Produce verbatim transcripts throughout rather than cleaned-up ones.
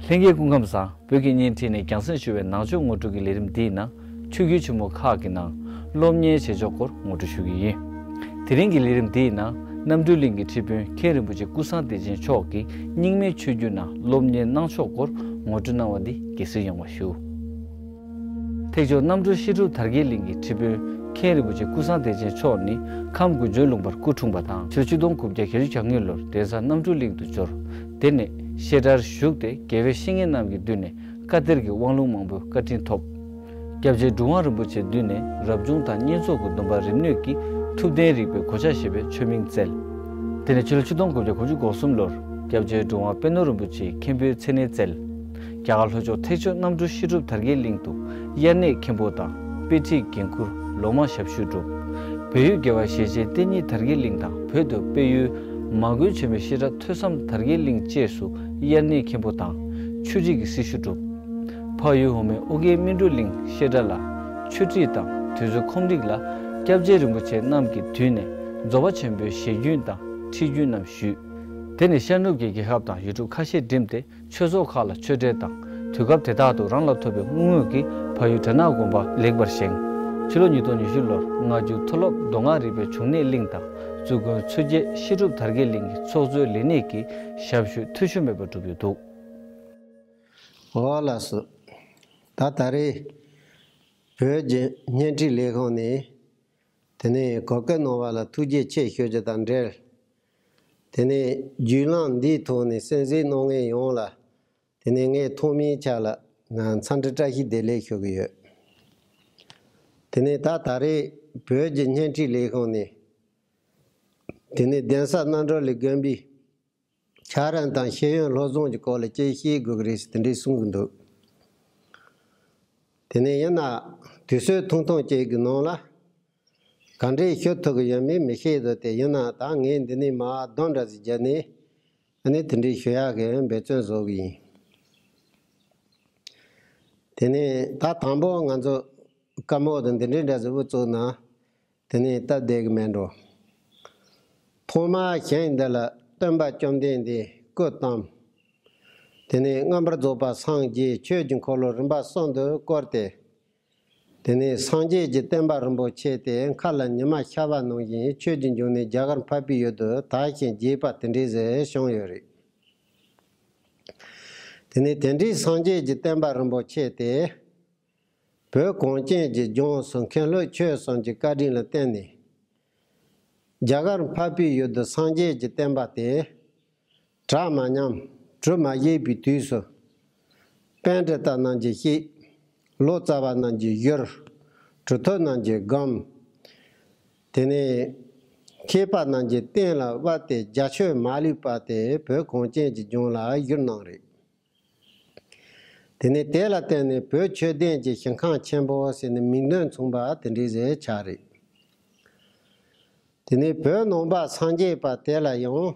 ལྷན་རྒྱས་སྐུ་ཁམས་བཟང་། བོད་ཀྱི་བརྙན་འཕྲིན་ནས་རྒྱང་སྲིང་ཞུ་བའི་ནང་ཆོས་ངོ་སྤྲོད་ཀྱི་ལས་རིམ་འདིའི་ནང་ཆོས་བརྒྱུད་ཆེན་མོ་ཁག་གི་ནང་སློབ་གཉེར་བྱེད་ཕྱོགས་སྐོར་ངོ་སྤྲོད་ཞུ་གི་ཡིན། དེ་རིང་གི་ལས་རིམ་འདིའི་ནང་རྣམ་གྲོལ་གླིང་གི་ཁྲི་དཔོན་མཁན་རིན་པོ་ཆེ་ཀུན་བཟང་བདེ་ཆེན་མཆོག་གིས་རྙིང་མའི་ཆོས་བརྒྱུད་ནང་སློབ་གཉེར་གནང་ཕྱོགས་སྐོར་ངོ་སྤྲོད་གནང་བ་འདི་དགེ་བསུ་ཡོང་བ་ཞུ། ཐེག་མཆོག་རྣམ་གྲོལ་བཤད་སྒྲུབ་དར་རྒྱས་གླིང་གི་ཁྲི་དཔོན་མཁན་རིན་པོ་ཆེ་ཀུན་བཟང་བདེ་ཆེན་མཆོག་ནི་ཁམས་དགུ་འཇོལ་ལུང་པར་སྐུ་འཁྲུངས་པ་དང་ཕྱི་ལོ་ཆིག་སྟོང་དགུ་བརྒྱ་གྱ་གཉིས་ལོར་གདན་ས་རྣམ་གྲོལ་གླིང་དུ་འབྱོར། དེ་ནས་བཤད་གྲྭར་ཞུགས་ཏེ་དགེ་བའི་བཤེས་གཉེན་རྣམས་ཀྱི་མདུན་ནས་བཀའ་གཏེར་གྱི་དབང་ལུང་མང་པོའི་བཀའ་དྲིན་ཐོབ། སྐྱབས་རྗེ་གྲུབ་དབང་རིན་པོ་ཆེའི་མདུན་ནས་རབ་བྱུང་དང་བསྙེན་རྫོགས་ཀྱི་སྡོམ་པ་རིམ་ནོད་ཀྱིས་ཐུབ་བསྟན་རིག་པའི་གོ་ཆ་བཞེས་པའི་ཆོས་མིང་བསྩལ། དེ་ནས་ཕྱི་ལོ་ཆིག་སྟོང་དགུ་བརྒྱ་དགུ་བཅུ་གོ་གསུམ་ལོར་སྐྱབས་རྗེ་གྲུབ་དབང་པད་ནོར་རིན་པོ་ཆེའི་མཁན་པོའི་མཚན་གནས་བསྩལ། རྒྱ་གར་ལྷོ་ཕྱོགས་ཐེག་མཆོག་རྣམ་གྲོལ་བཤད་སྒྲུབ་དར་རྒྱས་གླིང་དུ་དབྱར་གནས་མཁན་པོ་དང་དཔེ་ཁྲིད་འགན་འཁུར་ལོ་མང་ཞབས་ཞུ་བསྒྲུབས། བོད་ཡུལ་རྒྱལ་བ་ཞེ་བྱའི་བསྟན་གཉིས་དར་རྒྱས་གླིང་དང་བོད་དུ་སྤེལ་ཡུལ་མ་དགོན་ཆེན་མོའི་བཤད་གྲྭ་ཐོས་བསམ་དར་རྒྱས་གླིང་བཅས་སུ་དབྱར་གནས་མཁན་པོ་དང་ཆོས་ཁྲིད་ཀྱི་སྲི་ཞུ་བསྒྲུབས། འཕགས་ཡུལ་འོ་མའི་ཨོ་རྒྱན་སྨིན་གྲོལ་གླིང་བཤད་གྲྭ་ལ་ཆོས་ཁྲིད་དང་དུས་ཚོད་ཁོམ་རིགས་ལ་སྐྱབས་རྗེ་རིན་པོ་ཆེ་རྣམས་ཀྱི་དུས་ནས་རྫོགས་པ་ཆེན་པོའི་ཞལ་རྒྱུན་དང་ཁྲིད་རྒྱུན་རྣམས་ཞུས། དེ་ནས་ཤར་ནུབ་ཀྱི་རྒྱལ་ཁབ་དང་ཡུལ་གྲུ་ཁ་ཤས་འགྲིམས་ཏེ་ཆོས་ཚོགས་ཁག་ལ་ཆོས་འབྲེལ་དང་དུས་སྐབས་དེ་དག་ཏུ་རང་ལ་ཐོབ་པའི་དངོས་དངོས་ཀྱི་འཕགས་ཡུལ་གྲ་ནག་དགོན་པ་ལེགས་པར་བཞེངས། ཕྱི་ལོ་ཉིས་སྟོང་ཉི་ཤུ་ལོར་སྔ་འགྱུར་མཐོ་སློབ་མདོ་སྔགས་རིག་པའི་འབྱུང་གནས་གླིང་དང་གཙུག་དགོན་ཆོས་རྒྱལ་བཤད་སྒྲུབ་དར་རྒྱས་གླིང་གི་ཚོགས་གཙོའི་ལས་གནས་ཀྱི་ཞབས་ཞུ་འཐུས་ཤོར་མེད་པར་བསྒྲུབས་ཡོད་འདུག་འོ་ལགས་སོ། ད་ད་རེས་བོད་ཀྱི་བརྙན་འཕྲིན་ལས་ཁང་ནས་དེ་ནས་གོ་སྐབས་གནང་བ་ལ་ཐུགས་རྗེ་ཆེ་ཞུ་རྒྱུ་དང་འབྲེལ། དེ་ནས་བརྒྱུད་ལམ་འདིའི་ཐོག་ནས་གསན་གཟིགས་གནང་མཁན་ཡོངས་ལ་དེ་ནས་ངས་ཐོག་མའི་ཆ་ལ་ང་འཚམས་འདྲི་བཀྲ་ཤིས་བདེ་ལེགས་ཞུ་གི་ཡོད། དེ་ནས་ད་ད་རེས་བོད་ཀྱི་བརྙན་འཕྲིན་ལས་ཁང་ནས་དེ་ནས་གདན་ས་རྣམ་གྲོལ་ལ་དགོན་པའི་ཁྱག་རོང་དང་ཤེས་ཡོན་སློབ་སྦྱོང་གི་སྐོར་ལ་ཅིག་བཤད་དགོས་ཀྱི་རེད་ཟེར་དེ་འདྲས་གསུང་གི་འདུག་དེ་ནས་ཡིན་ན་དུས་ཚོད་ཐུང་ཐུང་ཅིག་གི་ནང་ལ་ག་འདྲས་ཞུ་ཐུབ་ཀྱི་ཡོད་མེད་མི་ཤེས་འདུག་དེ་ཡིན་ན་ད་ངས་འདི་ནས་མར་སྡོམ་འདྲ་ཟིག་བརྒྱབ་ནས་ཨ་ནི་དེ་འདྲས་ཞུ་ཡག་གི་འབད་བརྩོན་བཟོ་གི་ཡིན། དེ་ནས་ད་དང་པོ་ང་ཚོ་བཀའ་མོལ་དང་འདི་འདྲས་འདྲ་ཟིག་བུ་བཙུགས་ན། དེ་ནས་སྟབས་བདེ་གི་མེད་འགྲོ། ཐོག་མར་ཞིང་འདི་ལ་སྟོན་པ་བཅོམ་ལྡན་འདས་སྐུ་བལྟམས། དེ་ནས་མངོན་པར་རྫོགས་པར་སངས་རྒྱས་ཆོས་ཀྱི་འཁོར་ལོ་རིམ་པ་གསུམ་དུ་བསྐོར་ཏེ། དེ་ནས་སངས་རྒྱས་ཀྱི་བསྟན་པ་རིན་པོ་ཆེ་དེ་མཁའ་ལ་ཉི་མ་ཤར་བ་ནང་བཞིན་ཆོས་ཀྱི་འབྱུང་གནས་རྒྱ་གར་འཕགས་པའི་ཡུལ་དུ་དར་ཞིང་རྒྱས་པ་དེ་འདྲའི་ཟེར་བྱུང་ཡོད་རེད། དེ་ནས་དེ་འདྲའི་སངས་རྒྱས་ཀྱི་བསྟན་པ་རིན་པོ་ཆེ་དེ། བོད་གངས་ཅན་གྱི་ལྗོངས་སུ་མཁན་སློབ་ཆོས་གསུམ་གྱི་བཀའ་དྲིན་ལ་བརྟེན་ནས། རྒྱ་གར་འཕགས་པའི་ཡུལ་དུ་སངས་རྒྱས་ཀྱི་བསྟན་པ་དེ། གྲ་མ་ཉམས་གྲུ་མ་བཞེས་པའི་དུས་སུ། པཎྜི་ཏ་རྣམས་ཀྱིས་བཤད། ལོ་ཙཱ་བ་རྣམས་ཀྱིས་བསྒྱུར། གྲུབ་ཐོབ་རྣམས་ཀྱིས་བསྒོམ། དེ་ནས་མཁས་པ་རྣམས་ཀྱིས་གཏན་ལ་དབབ་སྟེ་རྒྱ་ཆོས་མ་ལུས་པ་དེ་བོད་གངས་ཅན་གྱི་ལྗོངས་ལ་བསྒྱུར་གནང་རེད། དེ་ནས་དེ་ལ་བརྟེན་ནས་བོད་ཆོས་ལྡན་གྱི་ཞིང་ཁམས་ཆེན་པོ་ཟེར་ནས་མིང་དོན་མཚུངས་པ་དེ་འདྲའི་ཟེར་ཆགས་རེད། དེ་ནས་བོད་ནང་པ་སངས་རྒྱས་པ་དེ་ལ་ཡང་།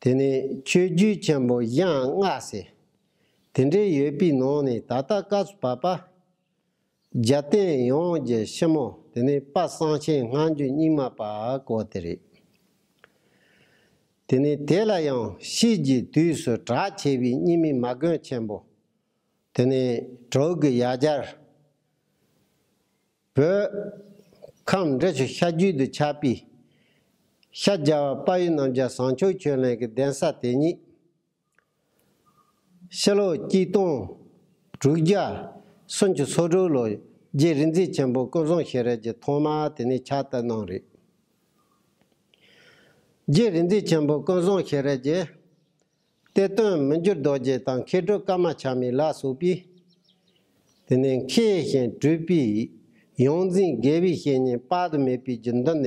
དེ་ནས་ཆོས་བརྒྱུད་ཆེན་པོ་གཞན་ལྔ་ཟེར། དེ་འདྲའི་ཡོད་པའི་ནང་ནས་ད་ལྟ་སྐབས་སུ་བབ་པ། རྒྱལ་བསྟན་ཡོངས་ཀྱི་སྤྱི་མོ་དེ་ནས་དཔལ་གསང་ཆེན་སྔ་འགྱུར་རྙིང་མ་པ་སྐོར་དེ་རེད། དེ་ནས་དེ་ལ་ཡང་ཕྱིས་ཀྱི་དུས་སུ་གྲགས་ཆེ་བའི་རྙིང་མའི་མ་དགོན་ཆེན་པོ། དེ་ནས་བྲག་གི་ཡ་གྱལ། བོད་ཁམས་འབྲི་ཆུ་ཤར་རྒྱུད་དུ་ཆགས་པའི་ཤར་རྒྱལ་བ་དཔལ་ཡུལ་རྣམ་རྒྱལ་ཟངས་ཆུ་ཆོས་གླིང་གི་གདན་ས་དེ་ཉིད། ཕྱི་ལོ་གཅིག་སྟོང་དྲུག་བརྒྱ་སུམ་ཅུ་སོ་དྲུག་ལོར་རྗེ་རིག་འཛིན་ཆེན་པོ་ཀུན་བཟང་ཤེས་རབ་ཀྱིས་ཐོག་མར་དེ་ནས་ཕྱག་བཏབ་གནང་རེད། རྗེ་རིག་འཛིན་ཆེན་པོ་ཀུན་བཟང་ཤེས་རབ་ཀྱིས་གཏེར་སྟོན་མི་འགྱུར་རྡོ་རྗེ་དང་མཁས་གྲུབ་ཀརྨ་ཆགས་མེད་ལ་སོགས་པས། དེ་ནས་མཁས་ཤིང་གྲུབ་པའི་ཡོངས་འཛིན་དགེ་བའི་བཤེས་གཉེན་དཔག་ཏུ་མེད་པའི་རྒྱུད་འདི་ནས།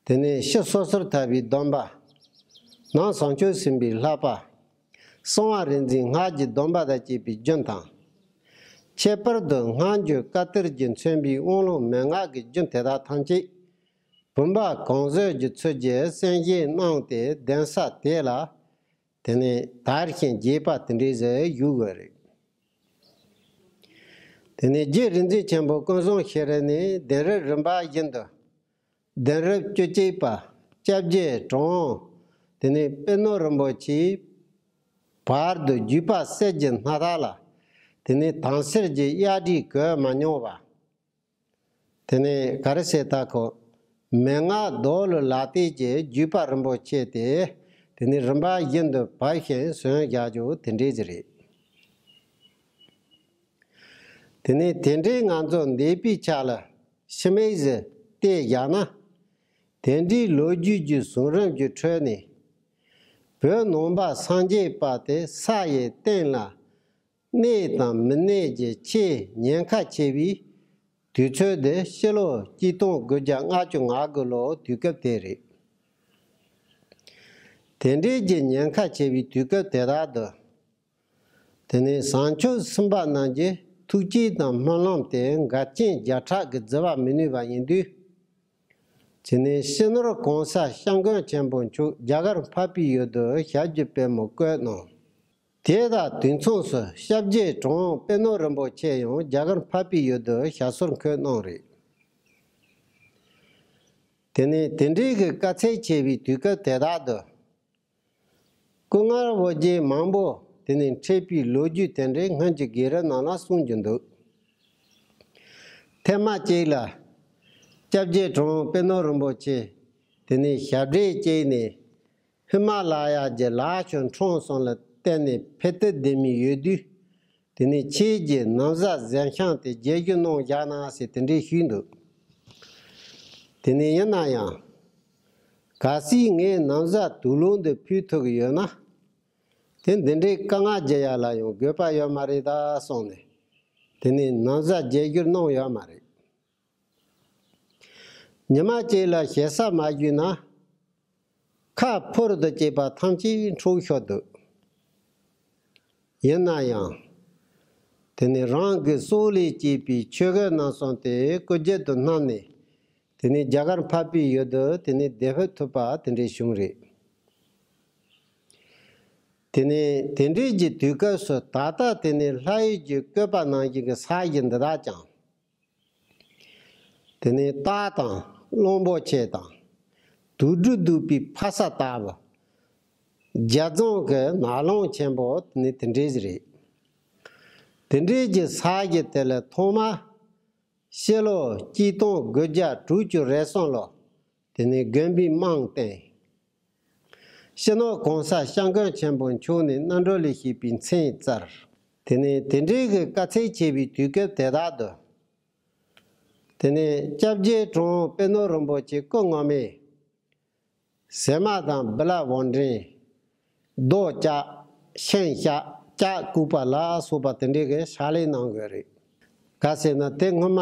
དེ་ནས་ཕྱི་སོ་སོར་ཐར་པའི་སྡོམ་པ། ནང་བྱང་ཆུབ་སེམས་དཔའི་བསླབ་པ། གསང་བ་རིག་འཛིན་སྔགས་ཀྱི་སྡོམ་པ་དང་བཅས་པའི་རྒྱུན་དང་། ཁྱད་པར་དུ་སྔ་འགྱུར་བཀའ་གཏེར་གྱིས་མཚོན་པའི་དབང་ལུང་མན་ངག་གི་རྒྱུན་དེ་དག་ཐམས་ཅད་བུམ་པ་གང་བཟོས་ཀྱི་ཚུལ་གྱིས་གསན་བཞེས་གནང་སྟེ་གདན་ས་དེ་ལ་དེ་ནས་དར་ཞིང་རྒྱས་པ་དེ་འདྲའི་ཟེར་བཞུགས་ཡོད་རེད། དེ་ནས་རྗེ་རིག་འཛིན་ཆེན་པོ་ཀུན་བཟང་ཤེས་རབ་ནས་གདན་རབས་རིམ་པ་བཞིན་དུ། གདན་རབས་བཅུ་གཅིག་པ་སྐྱབས་རྗེ་གྲུབ་དབང་། དེ་ནས་པད་ནོར་རིན་པོ་ཆེའི་ བར་དུ་བརྒྱུད་པ་གསེར་གྱི་སྣ་ཐག་ལ། དེ་ནས་དྭངས་གསེར་གྱི་གཡའ་དྲི་གོས་མ་མྱོང་བ། དེ་ནས་ག་རེ་ཟེར་ད་ཁོ། མན་ངག་རྡོ་ལ་ལག་བརྟེན་གྱི་བརྒྱུད་པ་རིན་པོ་ཆེ་སྟེ། དེ་ནས་རིམ་པ་བཞིན་དུ་བབས་ཤིང་ཟུང་བཞག་རྒྱུ་དེ་འདྲའི་ཟིག་རེད། དེ་ནས་དེ་འདྲའི་ང་ཚོ་འདས་པའི་ཆ་ལ་ཕྱི་མའི་ཟིག་བལྟས་བཞག་ན། དེ་འདྲའི་ལོ་རྒྱུས་ཀྱི་བྱུང་རིམ་གྱི་ཁྲོད་ནས། བོད་ནང་པ་སངས་རྒྱས་པ་དེ་ས་ཡི་སྟེང་ལ་གནས་དང་མི་གནས་ཀྱི་ཆེས་ཉེན་ཁ་ཆེ་བའི་དུས་ཚོད་དེ་ཕྱི་ལོ་གཅིག་སྟོང་དགུ་བརྒྱ་ལྔ་བཅུ་ང་དགུ་ལོ་དུས་སྐབས་དེ་རེད། དེ་འདྲའི་གི་ཉེན་ཁ་ཆེ་བའི་དུས་སྐབས་དེ་དག་ཏུ། དེ་ནས་བྱང་ཆུབ་སེམས་དཔའ་རྣམས་ཀྱི་ཐུགས་བསྐྱེད་དང་སྨོན་ལམ་དེ་འགལ་རྐྱེན་བརྒྱ་ཕྲག་གིས་བརྫི་བ་མི་ནུས་པ་ཡིན་དུས། དེ་ནས་སྤྱི་ནོར་གོང་ས་སྐྱབས་མགོན་ཆེན་པོ་མཆོག་རྒྱ་གར་འཕགས་པའི་ཡུལ་དུ་ཞབས་ཀྱི་པད་མོ་བཀོད་གནང་། དེ་དང་དུས་མཚུངས་སུ་སྐྱབས་རྗེ་གྲུབ་དབང་པད་ནོར་རིན་པོ་ཆེ་ཡང་རྒྱ་གར་འཕགས་པའི་ཡུལ་དུ་ཞབས་སོར་འཁོད་གནང་རེད། དེ་ནས་དེ་འདྲའི་གི་དཀའ་ཚེགས་ཆེ་བའི་དུས་སྐབས་དེ་དག་ཏུ། སྐུ་ངལ་བོ་རྗེ་མང་པོ་དེ་ནས་འཕྲད་པའི་ལོ་རྒྱུས་དེ་འདྲའི་སྔོན་གྱི་དགེ་རུ་རྣམས་ལ་གསུང་རྒྱུ་འདུག། ཐེངས་མ་གཅིག་ལ་སྐྱབས་རྗེ་གྲུབ་དབང་པད་ནོར་རིན་པོ་ཆེ་དེ་ནས་ཞབས་འདྲེན་བྱས་ནས་ཧི་མ་ལ་ཡ་གྱི་ལ་ཕྱོགས་འཕྲང་གསུམ་ལ་བརྟེན་ནས་ཕེབས་ཐུབ་བསྡད་མི་ཡོད་དུས། དེ་ནས་ཁྱེད་ཀྱིས་ན་བཟའ་གཟན་ཤམ་དེ་བརྗེ་བསྒྱུར་གནང་བཞག་ན་ཟེར་དེ་འདྲའི་ཞུས་འདུག། དེ་ནས་ཡིན་ན་ཡང་། གལ་སྲིད་ངས་ན་བཟའ་དུག་ལོག་འདི་ཕུལ་ཐུབ་ཀྱི་ཡོད་ན། དེ་འདི་འདྲའི་དཀའ་ངལ་བརྗེ་ཡ་ལ་ཡང་དགོས་པ་ཡོད་མ་རེད་ད་གསུངས་ནས། དེ་ནས་ན་བཟའ་བརྗེ་བསྒྱུར་གནང་ཡོད་མ་རེད། ཉི་མ་གཅིག་ལ་ཞེ་ས་མ་ཞུས་ན། ཁ་ཕུར་དུ་བཅད་པ་ཐམས་ཅད་འཁྲུགས་ཤོར་འདུག། ཡིན་ན་ཡང་། དེ་ནས་རང་གི་སྲོག་ལས་གཅེས་པའི་ཆོས་གོས་རྣམ་གསུམ་དེ་སྐུ་རྒྱབ་ཏུ་བསྣམས་ནས། དེ་ནས་རྒྱ་གར་འཕགས་པའི་ཡུལ་དུ་དེ་ནས་བདེ་ཕེབས་ཐུབ་པ་དེ་འདྲའི་བྱུང་རེད། དེ་ནས་དེ་འདྲའི་གི་དུས་སྐབས་སུ་ད་ལྟ་དེ་ནས་ལྷ་ཡུལ་གྱི་བཀོད་པ་ནང་བཞིན་གྱི་ས་གཞི་འདི་དག་ཀྱང་། དེ་ནས་སྟག་དང་གླང་པོ་ཆེ་དང་། དུག་སྦྲུལ་གདུག་པའི་ཕ་ས་ལྟ་བུ། རྒྱ་རྫོང་གི་ནགས་ལུང་ཆེན་པོ་དེ་ནས་དེ་འདྲའི་རེད། དེ་འདྲའི་གི་ས་གཞི་དེ་ལ་ཐོག་མ། ཕྱི་ལོ་གཅིག་སྟོང་དགུ་བརྒྱ་དྲུག་ཅུ་རེ་གསུམ་ལོ། དེ་ནས་དགོན་པའི་རྨང་བཏིང་། སྤྱི་ནོར་གོང་ས་སྐྱབས་མགོན་ཆེན་པོ་མཆོག་ནས་རྣམ་གྲོལ་ལས་བྱེད་པའི་མཚན་བསྩལ། དེ་ནས་དེ་འདྲའི་གི་དཀའ་ཚེགས་ཆེ་བའི་དུས་སྐབས་དེ་དག་ཏུ། དེ་ནས་སྐྱབས་རྗེ་གྲུབ་དབང་པད་ནོར་རིན་པོ་ཆེ་སྐུ་ངོ་མས། ཟེ་མ་དང་བི་ལ་བང་འགྲན། རྡོ་བཅག་ཤིང་བཤགས། ལྕགས་བཀུག་པ་ལ་སོགས་པ་དེ་འདྲའི་གི་ཕྱག་ལས་གནང་དགོས་རེད། ག་ཟེར་ན་དེ་སྔོན་མ་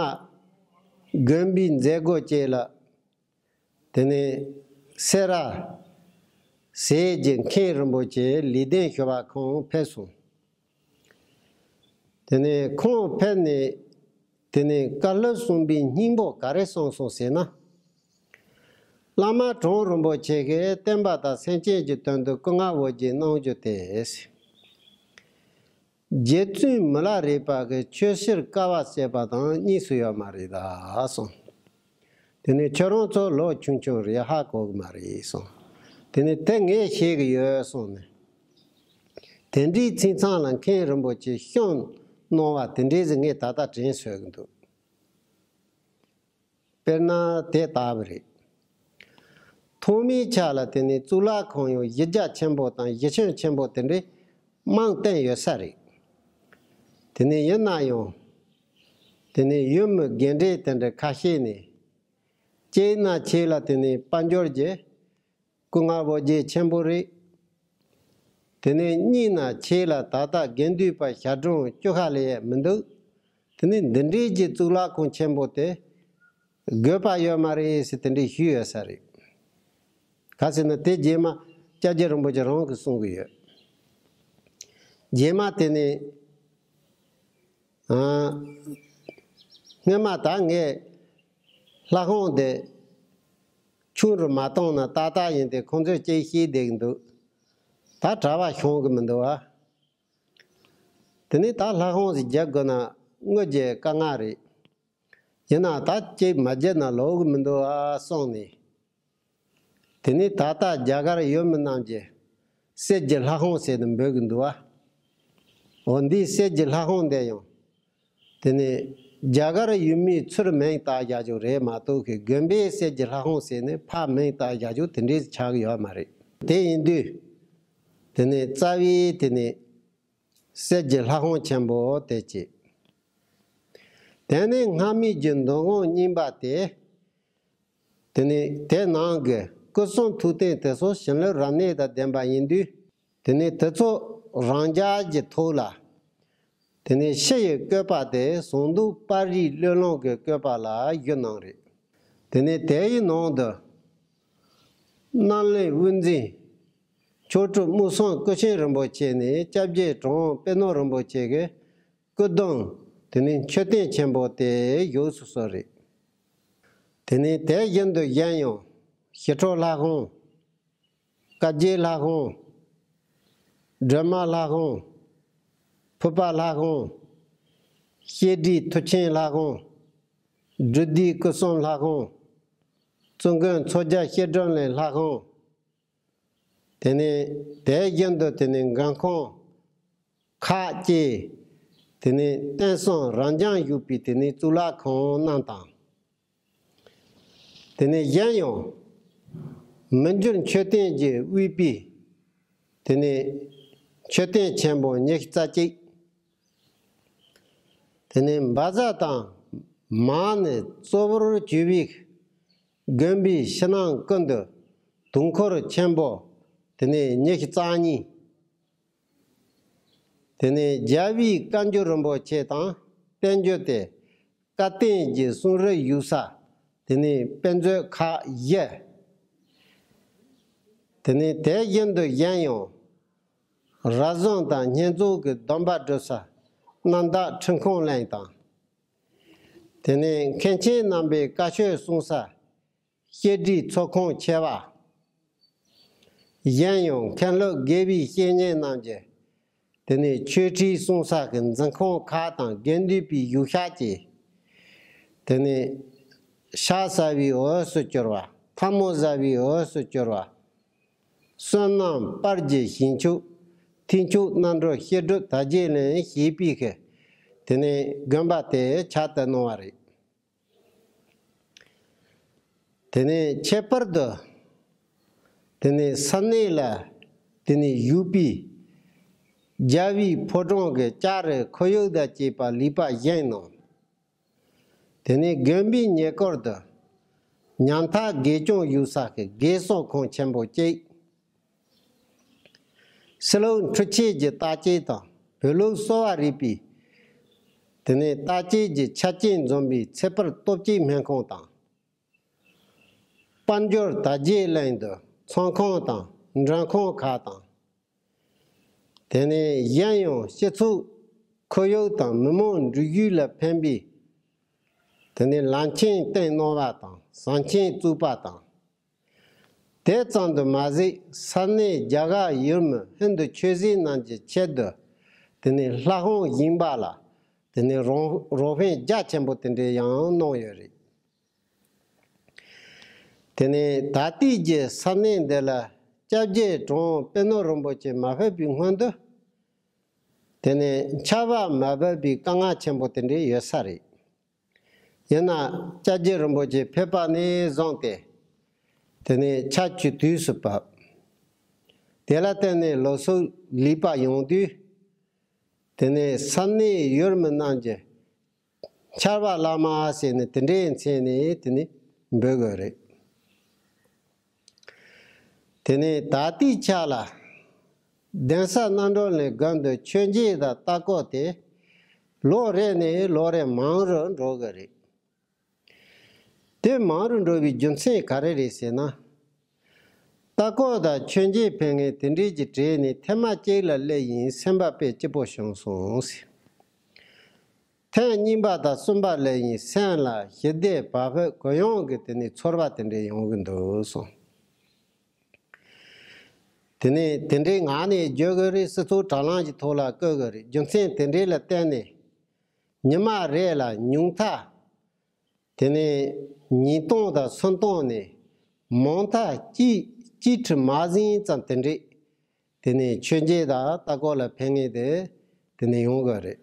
དགོན་པའི་མཛད་སྒོ་བཅས་ལ། དེ་ནས་སེ་ར་ཟས་ཀྱི་མཁན་རིན་པོ་ཆེ་ལེགས་ལྡན་ཞུ་བ་ཁོང་ཕེབས་སོང་། དེ་ནས་ཁོང་ཕེབས་ནས་དེ་ནས་བཀའ་སློབ་གསུངས་པའི་སྙིང་པོ་ག་རེ་གསུངས་སོང་ཟེར་ན། བླ་མ་གྲུབ་དབང་རིན་པོ་ཆེ་གིས་བསྟན་པ་དང་སེམས་ཅན་གྱི་དོན་དུ་སྐུ་ངལ་བོ་རྒྱས་གནང་རྒྱུ་དེ། རྗེ་བཙུན་མི་ལ་རས་པ་གིས་ཆོས་ཕྱིར་དཀའ་བ་སྤྱད་པ་དང་གཉིས་སུ་ཡོད་མ་རེད་ད་གསུངས། དེ་ནས་ཁྱོད་རང་ཚོ་ལོ་ཆུང་ཆུང་རེད། ཧ་གོ་གི་མ་རེད་གསུངས། དེ་ནས་དེ་ངས་ཤེས་གི་ཡོད་གསུངས་ནས། དེ་འདྲའི་ཚིག་མཚམས་ལ་མཁན་རིན་པོ་ཆེ་གཤོམ་གནང་བ་དེ་འདྲའི་ཟིག་ངས་ད་ལྟ་དྲན་སོས་གི་འདུག། དཔེར་ན་དེ་ལྟ་བུ་རེད། ཐོག་མའི་ཆ་ལ་དེ་ནས་གཙུག་ལག་ཁང་ཡང་གཞི་རྒྱ་ཆེན་པོ་དང་གཞི་ཁྱོན་ཆེན་པོ་དེ་འདྲའི་མང་བསྟན་ཡོད་ས་རེད། དེ་ནས་ཡིན་ན་ཡང་། དེ་ནས་ཡུལ་མི་དགེ་འབྲེལ་དེ་འདྲ་ཁ་ཤས་ནས། གཅིག་ན་ཆེ་ལ་དེ་ནས་དཔལ་འབྱོར་གྱི་སྐུ་ངལ་བོ་རྒྱས་ཆེན་པོ་རེད། དེ་ནས་གཉིས་ན་ཆེ་ལ་ད་ལྟ་དགེ་འདུན་པ་ཞལ་གྲངས་བཅུ་ཁ་ལས་མི་འདུག། དེ་ནས་འདི་འདྲའི་གི་གཙུག་ལག་ཁང་ཆེན་པོ་དེ་དགོས་པ་ཡོད་མ་རེད་ཟེར་དེ་འདྲའི་ཞུས་ཡོད་ས་རེད། ག་ཟེར་ན་དེ་རྗེས་མ་སྐྱབས་རྗེ་རིན་པོ་ཆེ་རང་གིས་གསུང་གི་ཡོད། རྗེས་མ་དེ་ནས། ཨ། སྔོན་མ་ད་ངས་ལྷ་ཁང་དེ་ཆུང་རུ་མ་བཏང་ན་ཏག་ཏག་ཡིན་ཏེ་ཁོང་ཚོས་ཅིག་བཤད་བསྡད་ཀྱི་འདུག། ད་གྲྭ་པ་ཤོང་གི་མི་འདུག་ཨ། དེ་ནས་ད་ལྷ་ཁང་ཞིག་རྒྱག་དགོས་ན་དངུལ་གྱི་དཀའ་ངལ་རེད། ཡིན་ནའང་ད་ཅིག་མ་བརྒྱབ་ན་ལོག་གི་མི་འདུག་ཨ་གསུངས་ནས། དེ་ནས་ད་ལྟ་རྒྱ་གར་ཡུལ་མི་རྣམས་ཀྱིས་ གསེར་གྱི་ལྷ་ཁང་ཟེར་ནས་འབོད་གི་འདུག་བ། འོ་འདིའི་གསེར་གྱི་ལྷ་ཁང་འདི་ཡང་དེ་ནས་རྒྱ་གར་ཡུལ་མིའི་ཚུར་མིང་བཏགས་བཞག་རྒྱུ་རེད་མ་གཏོགས་གི་དགོན་པའི་གསེར་གྱི་ལྷ་ཁང་ཟེར་ནས་ཕར་མིང་བཏགས་བཞག་རྒྱུ་དེ་འདྲའི་ཆགས་ཀྱི་ཡོད་མ་རེད། དེ་ཡིན་དུས་དེ་ནས་རྩ་བའི་དེ་ནས་གསེར་གྱི་ལྷ་ཁང་ཆེན་པོ་དེ་གཅིག་དེ་ནས་སྔ་མའི་གི་འདུ་ཁང་རྙིང་པ་དེ། དེ་ནས་དེ་ནང་གི་སྐུ་གསུང་ཐུགས་རྟེན་དེ་ཚོ་བྱིན་རླབས་རབ་གནས་དང་ལྡན་པ་ཡིན་དུས། དེ་ནས་དེ་ཚོ་རང་འཇགས་ཀྱི་ཐོག་ལ། དེ་ནས་ཕྱི་ཡི་བཀོད་པ་དེ་ཟངས་མདོག་དཔལ་རིའི་བློས་བསླངས་ཀྱི་བཀོད་པ་ལ་བསྒྱུར་གནང་རེད། དེ་ནས་དེ་ཡི་ནང་དུ་རྣམ་གླིང་དབུ་འཛིན་མཆོག་སྤྲུལ་སྨོན་བསམ་སྐུ་ཆེན་རིན་པོ་ཆེ་ནས་སྐྱབས་རྗེ་གྲུབ་དབང་པད་ནོར་རིན་པོ་ཆེ་གི་སྐུ་གདུང་དེ་ནས་མཆོད་རྟེན་ཆེན་པོ་དེ་བཞུགས་སུ་གསོལ་རེད། དེ་ནས་དེ་བཞིན་དུ་གཞན་ཡང་ཞི་ཁྲོ་ལྷ་ཁང་། བཀའ་བརྒྱད་ལྷ་ཁང་། སྒྲོལ་མ་ལྷ་ཁང་། ཕུར་པ་ལྷ་ཁང་། བཤད་སྒྲུབ་མཐུ་ཆེན་ལྷ་ཁང་། སྒྲུབ་སྡེ་སྐུ་གསུམ་ལྷ་ཁང་། བཙུན་དགོན་མཚོ་རྒྱལ་བཤད་སྒྲུབ་གླིང་ལྷ་ཁང་། དེ་ནས་དེ་བཞིན་དུ་དེ་ནས་མགོན་ཁང་ཁག་ཅིག་དེ་ནས་རྟེན་གསུམ་རབ་འབྱམས་བཞུགས་པའི་དེ་ནས་གཙུག་ལག་ཁང་རྣམས་དང་། དེ་ནས་གཞན་ཡང་མི་འགྱུར་མཆོད་རྟེན་གྱི་དབུས་པའི་དེ་ནས་མཆོད་རྟེན་ཆེན་པོ་ཉི་ཤུ་རྩ་གཅིག་དེ་ནས་བཛྲ་དང་མ་ཎི་གཙོ་བོར་གྱུར་པའི་དགོན་པའི་ཕྱི་ནང་ཀུན་ཏུ་དུང་འཁོར་ཆེན་པོ་དེ་ནས་ཉི་ཤུ་རྩ་གཉིས། དེ་ནས་རྒྱལ་བའི་བཀའ་འགྱུར་རིན་པོ་ཆེ་དང་བསྟན་འགྱུར་ཏེ་བཀའ་བསྟན་གྱི་གསུང་རབ་བཞུགས་ས་དེ་ནས་དཔེ་མཛོད་ཁག་བཞི། དེ་ནས་དེ་བཞིན་དུ་གཞན་ཡང་རབ་གསུམ་དང་བསྙེན་རྫོགས་ཀྱི་སྡོམ་པ་སྒྲུབ་ས་རྣམ་དག་ཁྲི་ཁང་གླིང་དང་། དེ་ནས་མཁན་ཆེན་རྣམ་པའི་བཀའ་ཆོས་གསུང་ས་བཤད་སྒྲུབ་ཚོགས་ཁང་ཆེ་བ། གཞན་ཡང་མཁན་སློབ་དགེ་བའི་བཤེས་གཉེན་རྣམས་ཀྱི་དེ་ནས་ཆོས་ཁྲིད་གསུང་ས་གི་འཛིན་ཁང་ཁག་དང་དགེ་འདུན་པའི་བཞུགས་ཤག་ཅེས། དེ་ནས་ཕྱག་བྱ་བའི་འོས་སུ་གྱུར་པ། ཐལ་མོ་སྦྱར་བའི་འོས་སུ་གྱུར་པ། བསོད་ནམས་དཔལ་གྱི་ཞིང་མཆོག་ཐེག་མཆོག་རྣམ་གྲོལ་བཤད་སྒྲུབ་དར་རྒྱས་གླིང་ཞེས་པའི་གི་དེ་ནས་དགོན་པ་དེ་ཆགས་ཏེ་གནང་བ་རེད། དེ་ནས་ཁྱད་པར་དུ་དེ་ནས་ས་གནས་ལ་དེ་ནས་བཞུགས་པའི་རྒྱལ་བའི་ཕོ་བྲང་གི་ལྕགས་རི་ཁོར་ཡུག་དང་བཅས་པ་ལེགས་པར་བཞེངས་གནང་། དེ་ནས་དགོན་པའི་ཉེ་འཁོར་དུ་ཉམ་ཐག་དགེ་སྐྱོང་བཞུགས་ས་གི་དགེ་གསོ་ཁང་ཆེན་པོ་གཅིག་ཕྱི་ལུགས་འཕྲུལ་ཆས་ཀྱི་བརྟག་དཔྱད་དང་བོད་ལུགས་གསོ་བ་རིག་པའི་དེ་ནས་བརྟག་དཔྱད་ཀྱི་ཆ་རྐྱེན་འཛོམས་པའི་ཚེ་འཕེལ་སྟོབས་སྐྱེད་སྨན་ཁང་དང་། དཔལ་འབྱོར་དར་རྒྱས་གླིང་དུ་ཚོང་ཁང་དང་མགྲོན་ཁང་ཁག་དང་། དེ་ནས་གཞན་ཡང་སྤྱི་ཚོགས་ཁོར་ཡུག་དང་མི་མང་འགྲུལ་བཞུད་ལ་ཕན་པའི་དེ་ནས་ལམ་ཆེན་བཏིང་གནང་བ་དང་ཟམ་ཆེན་བཙུགས་པ་དང་། དེ་ཙམ་དུ་མ་ཟད་ས་གནས་རྒྱ་གར་ཡུལ་མི་ཧིན་དུ་ཆོས་གཞིས་རྣམས་ཀྱི་ཆེད་དུ་དེ་ནས་ལྷ་ཁང་བཞེངས་པ་ལ་དེ་ནས་རོགས་རོགས་ཕན་རྒྱ་ཆེན་པོ་དེ་འདྲ་ཡང་གནང་ཡོད་རེད། དེ་ནས་ད་ལྟའི་གི་ས་གནས་འདི་ལ་སྐྱབས་རྗེ་གྲུབ་དབང་པད་ནོར་རིན་པོ་ཆེ་མ་ཕེབས་པའི་སྔོན་དུ། དེ་ནས་ཆར་པ་མ་བབས་པའི་དཀའ་ངལ་ཆེན་པོ་དེ་འདྲ་ཡོད་ས་རེད། ཡིན་ན་སྐྱབས་རྗེ་རིན་པོ་ཆེ་ཕེབས་པ་ནས་བཟུང་སྟེ། དེ་ནས་ཆར་ཆུ་དུས་སུ་བབས། དེ་ལ་བརྟེན་ནས་ལོ་གསར་ལེགས་པ་ཡོང་དུས། དེ་ནས་ས་གནས་ཡུལ་མི་རྣམས་ཀྱིས་ཆར་པ་བླ་མ་ཟེར་ནས་དེ་འདྲའི་མཚན་ནས་དེ་ནས་འབོད་དགོས་རེད། དེ་ནས་ད་ལྟའི་ཆ་ལ་གདན་ས་རྣམ་གྲོལ་གླིང་དགོན་དུ་མཆོད་མཇལ་དང་ལྟ་སྐོར་དེ་ལོ་རེ་ནས་ལོ་རེ་མང་རུ་འགྲོ་གི་རེད། དེ་མང་རུ་འགྲོ་བའི་རྒྱུ་མཚན་ག་རེ་རེད་ཟེར་ན། ལྟ་སྐོར་དང་མཆོད་མཇལ་ཕེབས་མཁན་དེ་འདྲའི་གི་གྲས་ནས་ཐེངས་མ་གཅིག་ལ་སླེབས་ཡིན་སེམས་པ་དཔེ་སྐྱིད་པོ་བྱུང་སོང་ཟེར། ཐེངས་གཉིས་པ་དང་གསུམ་པ་སླེབས་ཡིན་སེམས་ལ་ཞི་བདེ་བག་ཕེབས་གུ་ཡངས་ཀྱི་དེ་ནས་ཚོར་བ་དེ་འདྲ་ཡོང་གི་འདུག་གསུངས། དེ་ནས་དེ་འདྲའི་ངག་ནས་བརྗོད་གི་རེད། སྤྱི་ཚོགས་དྲ་ལམ་གྱི་ཐོག་ལ་བཀོད་གི་རེད། རྒྱུ་མཚན་དེ་འདྲའི་ལ་བརྟེན་ནས་ཉི་མ་རེ་ལ་ཉུང་མཐའ་དེ་ནས་ཉིས་སྟོང་དང་སུམ་སྟོང་ནས་མང་མཐའ་གཅིག་གཅིག་ཁྲི་མ་ཟིན་ཙམ་དེ་འདྲས་ དེ་ནས་མཆོད་མཇལ་དང་ལྟ་སྐོར་ལ་ཕེབས་མཁན་དེ་དེ་ནས་ཡོང་གི་རེད།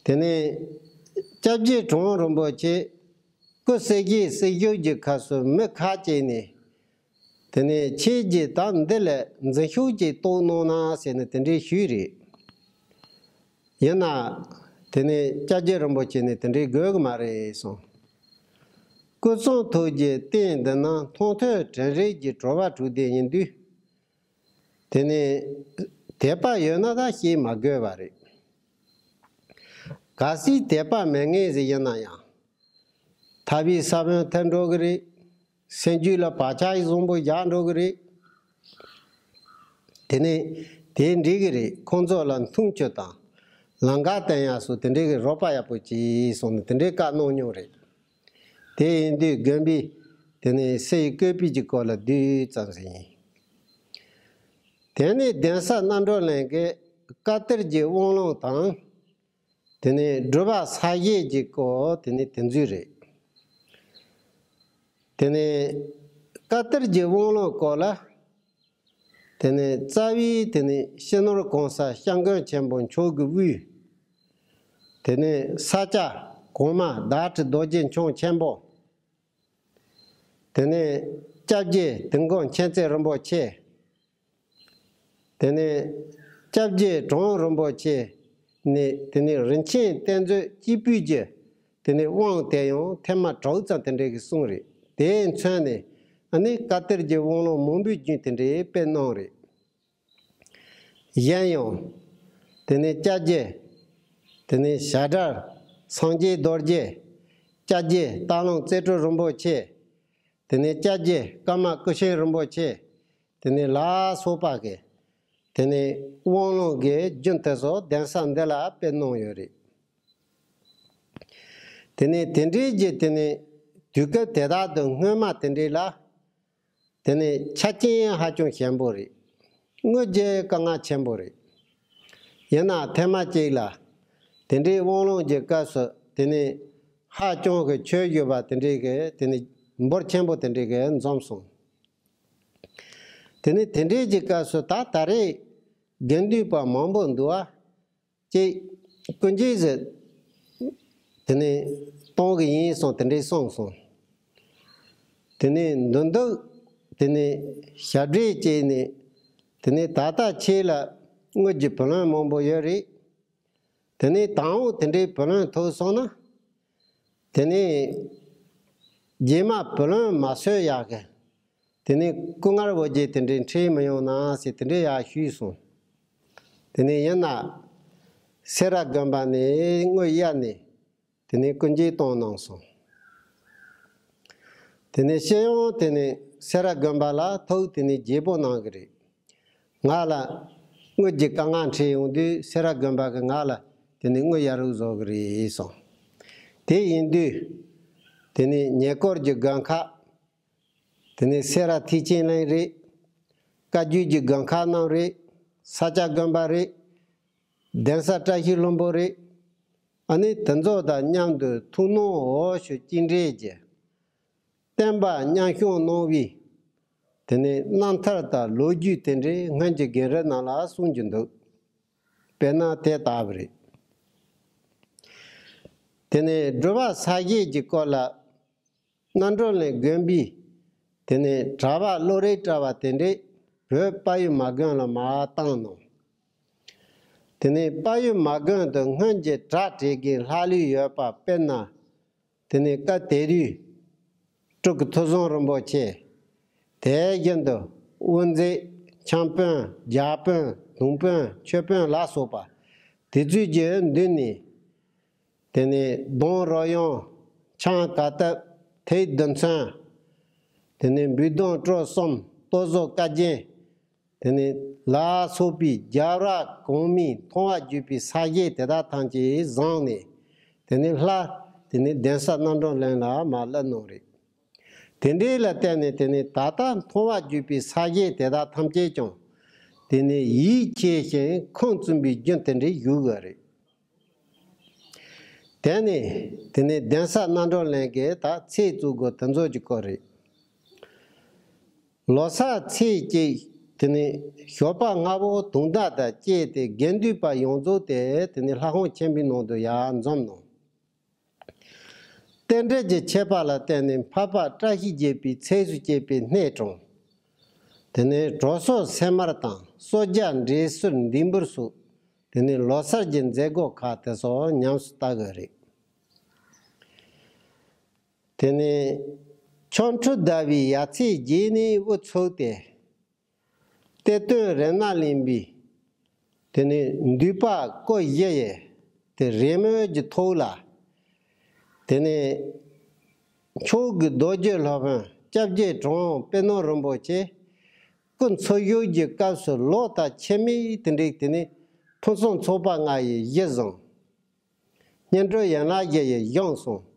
དེ་ནས་སྐྱབས་རྗེ་གྲུབ་དབང་རིན་པོ་ཆེ་སྐུ་གསེར་གྱི་སྲིད་ཞུགས་ཀྱི་སྐབས་སུ་མི་ཁ་ཅིག་ནས། དེ་ནས་ཁྱེད་ཀྱིས་ད་འདི་ལ་འཛིན་ཤོག་ཅིག་གཏོང་གནང་ན་ཟེར་ནས་དེ་འདྲའི་ཞུས་རེད། ཡིན་ན། དེ་ནས་སྐྱབས་རྗེ་རིན་པོ་ཆེ་ནས་དེ་འདྲའི་དགོས་ཀྱི་མ་རེད་གསུངས། སྐུ་གསུང་ཐུགས་ཀྱི་རྟེན་འདི་ནི་མཐོང་ཐོས་དྲན་རེག་གི་གྲོལ་བ་དྲུག་ལྡན་ཡིན་དུས། དེ་ནས་དད་པ་ཡོད་ན་ད་བཤད་མ་དགོས་པ་རེད། གལ་སྲིད་དད་པ་མེད་མཁན་ཞིག་ཡིན་ན་ཡང་། ཐར་པའི་ས་བོན་ཐར་འགྲོ་གི་རེད། སེམས་རྒྱུད་ལ་བག་ཆགས་བཟང་པོ་བཞག་འགྲོ་གི་རེད། དེ་ནས་དེ་འགྲིག་གི་རེད། ཁོང་ཚོ་ལ་འཐུང་ཆུ་དང་ལམ་ཁ་བསྟན་ཡག་སོགས་དེ་འདྲའི་གི་རོགས་པ་ཡག་པོ་བྱེད་གསུངས་ནས་དེ་འདྲའི་བཀའ་གནང་མྱོང་རེད། དེ་ཡིན་དུས་དགོན་པའི་དེ་ནས་སྲས་ཡི་བཀོད་པའི་གི་སྐོར་ལ་བསྡུས་ཙམ་ཞིག་ཡིན། དེ་ནས་གདན་ས་རྣམ་གྲོལ་གླིང་གི་བཀའ་གཏེར་གྱི་དབང་ལུང་དང་། དེ་ནས་སྒྲུབ་པ་ས་བཞི་གི་སྐོར་དེ་ནས་དེ་ཚོ་རེད། དེ་ནས་བཀའ་གཏེར་གྱི་དབང་ལུང་སྐོར་ལ། དེ་ནས་རྩ་བའི་དེ་ནས་སྤྱི་ནོར་གོང་ས་སྐྱབས་མགོན་ཆེན་པོ་མཆོག་གི་དབུས། དེ་ནས་ས་སྐྱ་གོང་མ་ཟླ་སྒྲིལ་རྡོ་རྗེ་འཆང་ཆེན་པོ། དེ་ནས་སྐྱབས་རྗེ་དིལ་མགོ་མཁྱེན་བརྩེ་རིན་པོ་ཆེ། དེ་ནས་སྐྱབས་རྗེ་གྲུབ་དབང་རིན་པོ་ཆེ་ནས་དེ་ནས་རིན་ཆེན་གཏེར་མཛོད་སྐྱིད་པོའི་རྒྱུ། དེ་ནས་དབང་དེ་ཡང་ཐེངས་མ་དྲུག་ཙམ་དེ་འདྲའི་གི་གསུངས་རེད། དེས་མཚོན་ནས་ཨ་ནི་བཀའ་གཏེར་གྱི་དབང་ལུང་མང་པོའི་རྒྱུན་དེ་འདྲའི་སྤེལ་གནང་རེད། གཞན་ཡང་། དེ་ནས་སྐྱབས་རྗེ། དེ་ནས་བྱ་བྲལ་སངས་རྒྱས་རྡོ་རྗེ། སྐྱབས་རྗེ་སྟག་ལུང་རྩེ་སྤྲུལ་རིན་པོ་ཆེ། དེ་ནས་སྐྱབས་རྗེ་ཀརྨ་སྐུ་ཆེན་རིན་པོ་ཆེ། དེ་ནས་ལ་སོགས་པ་གི། དེ་ནས་དབང་ལུང་གི་རྒྱུན་དེ་ཚོ་གདན་ས་འདི་ལ་སྤེལ་གནང་ཡོད་རེད། དེ་ནས་དེ་འདྲའི་རྗེས་དེ་ནས་དུས་སྐབས་དེ་དག་ཏུ་སྔོན་མ་དེ་འདྲའི་ལ། དེ་ནས་ཆ་རྐྱེན་ཧ་ཅང་ཞན་པོ་རེད། དངོས་རྒྱུ་དཀའ་ངལ་ཆེན་པོ་རེད། ཡིན་ན་ཐེངས་མ་གཅིག་ལ། དེ་འདྲའི་དབང་ལུང་གི་སྐབས་སུ་དེ་ནས་ཧ་ཅང་གི་ཆོས་ཞུ་བ་དེ་འདྲའི་གི་དེ་ནས་འབོར་ཆེན་པོ་དེ་འདྲའི་གི་འཛོམས་སོང་། དེ་ནས་དེ་འདྲའི་གི་སྐབས་སུ་ད་ད་རེས་དགེ་འདུན་པ་མང་པོ་འདུག་ཨ། ཅེས་སྐུ་མཇལ་ཟེར། དེ་ནས་གཏོང་གི་ཡིན་གསུངས་དེ་འདྲའི་གསུངས་སོང་། དེ་ནས་མདུན་འདུག་དེ་ནས་ཞབས་འདྲེན་བྱས་ནས། དེ་ནས་ད་ལྟ་ཁྱེད་ལ་དངུལ་གྱི་བུ་ལོན་མང་པོ་ཡོད་རེད། དེ་ནས་དང་པོ་དེ་འདྲའི་བུ་ལོན་ཐོབ་སོང་ན། དེ་ནས་རྗེས་མ་བུ་ལོན་མ་སོད་ཡག་གི། དེ་ནས་སྐུ་ངལ་བོ་རྗེས་དེ་འདྲའི་འཕྲད་མི་ཡོང་ན་ཟེར་དེ་འདྲའི་ཡག་ཞུས་སོང་། དེ་ནས་ཡིན་ན། སེ་ར་དགོན་པ་ནས་དངུལ་གཡར་ནས་དེ་ནས་སྐུ་མཇལ་གཏོང་གནང་སོང་། དེ་ནས་སྤྱི་ཡོངས་དེ་ནས་སེ་ར་དགོན་པ་ལ་ཐུགས་དེ་ནས་དགྱེས་པོ་གནང་གི་རེད། ང་ལ་དངུལ་གྱི་དཀའ་ངལ་འཕྲད་ཡོང་དུས་སེ་ར་དགོན་པ་གི་ང་ལ་དེ་ནས་དངུལ་གཡར་རོགས་བཟོ་གི་རེད་གསུངས། དེ་ཡིན་དུས་དེ་ནས་ཉེ་འཁོར་གྱི་དགོན་ཁག་དེ་ནས་སེ་ར་ཐེག་ཆེན་གླིང་རེད། བཀའ་བརྒྱུད་ཀྱི་དགོན་ཁག་རྣམས་རེད། ས་སྐྱ་དགོན་པ་རེད། གདན་ས་བཀྲ་ཤིས་ལྷུན་པོ་རེད། ཨ་ནི་དེ་ཚོ་དང་མཉམ་དུ་ཐུགས་སྣང་འོ་ཞུ་གཅིག་འདྲེས་ཀྱི་བསྟན་པ་མཉམ་སྐྱོང་གནང་བའི་དེ་ནས་རྣམ་ཐར་དང་ལོ་རྒྱུས་དེ་འདྲའི་སྔོན་གྱི་རྒན་རབས་རྣམས་ལ་གསུང་རྒྱུ་འདུག་དཔེར་ན་དེ་ལྟ་བུ་རེད། དེ་ནས་སྒྲུབ་པ་ས་བཞི་གི་སྐོར་ལ། རྣམ་གྲོལ་གླིང་དགོན་པའི་དེ་ནས་གྲྭ་པ་བློ་རིག་གྲྭ་པ་དེ་འདྲས་བོད་དཔལ་ཡུལ་མ་དགོན་ལ་མར་བཏང་གནང་། དེ་ནས་དཔལ་ཡུལ་མ་དགོན་དུ་སྔོན་གྱི་གྲ་སྒྲིག་གི་ལྷག་ལུས་ཡོད་པ་དཔེར་ན། དེ་ནས་སྐབས་དེ་དུས་སྤྲུལ་སྐུ་ཐུགས་བཟང་རིན་པོ་ཆེ། དེ་བཞིན་དུ་དབུ་མཛད་འཆང་དཔོན་རྒྱ་དཔོན་དུང་དཔོན་ཆོས་དཔོན་ལ་སོགས་པ་དེ་ཚོའི་རྒྱུད་འདུས་ནས། དེ་ནས་ལྡོང་རོལ་དབྱངས། འཆང་གར་སྟབས། ཐེའུ་བདུན་ཚན། དེ་ནས་འབུད་རྡུང་སྤྲོ་གསུམ། ལྟོ་བཟོ་བཀའ་བརྒྱད། དེ་ནས་ལ་སོགས་པའི་རྒྱལ་བ་གོང་མའི་མཐོང་བ་བརྒྱུད་པའི་ས་བཞི་དེ་དག་ཐམས་ཅད་བཟུང་ནས། དེ་ནས་ལྷ། དེ་ནས་གདན་ས་རྣམ་གྲོལ་གླིང་ལ་མར་སླེབས་གནང་རེད། དེ་འདྲའི་ལ་བརྟེན་ནས་དེ་ནས་ད་ལྟ་མཐོང་བ་བརྒྱུད་པའི་ས་བཞི་དེ་དག་ཐམས་ཅད་ཀྱང་། དེ་ནས་ཡིད་ཆེས་ཤིང་ཁུངས་བཙུན་པའི་རྒྱུན་དེ་འདྲའི་བཞུགས་ཡོད་རེད། དེ་ནས་དེ་ནས་གདན་ས་རྣམ་གྲོལ་གླིང་གི་ད་ཚེས་བཙུགས་སྒོ་དེ་ཚོ་གི་སྐོར་རེད། ལོ་གསར་ཚེས་གཅིག་ དེ་ནས་ཞོགས་པ་སྔ་པོ་དུང་ཟླ་དང་བཅས་ཏེ་དགེ་འདུན་པ་ཡོངས་རྫོགས་དེ་དེ་ནས་ལྷ་ཁང་ཆེན་པོའི་ནང་དུ་ཡར་འཛོམས་ནོ། རྟེན་འབྲེལ་གྱི་ཁྱད་པར་ལ་བརྟེན་ནས་འཕགས་པ་བཀྲ་ཤིས་བརྒྱད་པའི་ཚེས་སུ་སྐྱེས་པའི་སྣེ་དྲུང་། དེ་ནས་གྲོ་སོན་སེར་དམར་དང་གསོལ་ཇ་འབྲས་སིལ་འདི་འབུར་སོགས། དེ་ནས་ལོ་གསར་གྱི་མཛད་སྒོ་ཁག་དེ་སོགས་ཉམས་སུ་བསྟར་གི་རེད། དེ་ནས་ཆོ་འཕྲུལ་ཟླ་བའི་ཡར་ཚེས་བརྒྱད་ནས་དབུ་ཚུགས་ཏེ། གཏེར་སྟོན་རཏྣ་གླིང་པས་དེ་ནས་འདུས་པ་སྐུ་བཞི་ཡི་དེ་རེས་མོས་ཀྱི་ཐོག་ལ། དེ་ནས་མཆོག་གི་རྡོ་རྗེ་སློབ་དཔོན་སྐྱབས་རྗེ་གྲུབ་དབང་པད་ནོར་རིན་པོ་ཆེ་སྐུ་འཚོ་བཞུགས་ཀྱི་སྐབས་སུ་ལོ་དང་ཕྱེད་མའི་དེ་འགྲིག་དེ་ནས་ཕུན་སུམ་ཚོགས་པ་ལྔ་ཡི་གཞི་བཟུང་། སྙན་སྒྲོན་ཡན་ལག་བཞི་ཡི་གཞུང་གསུང་།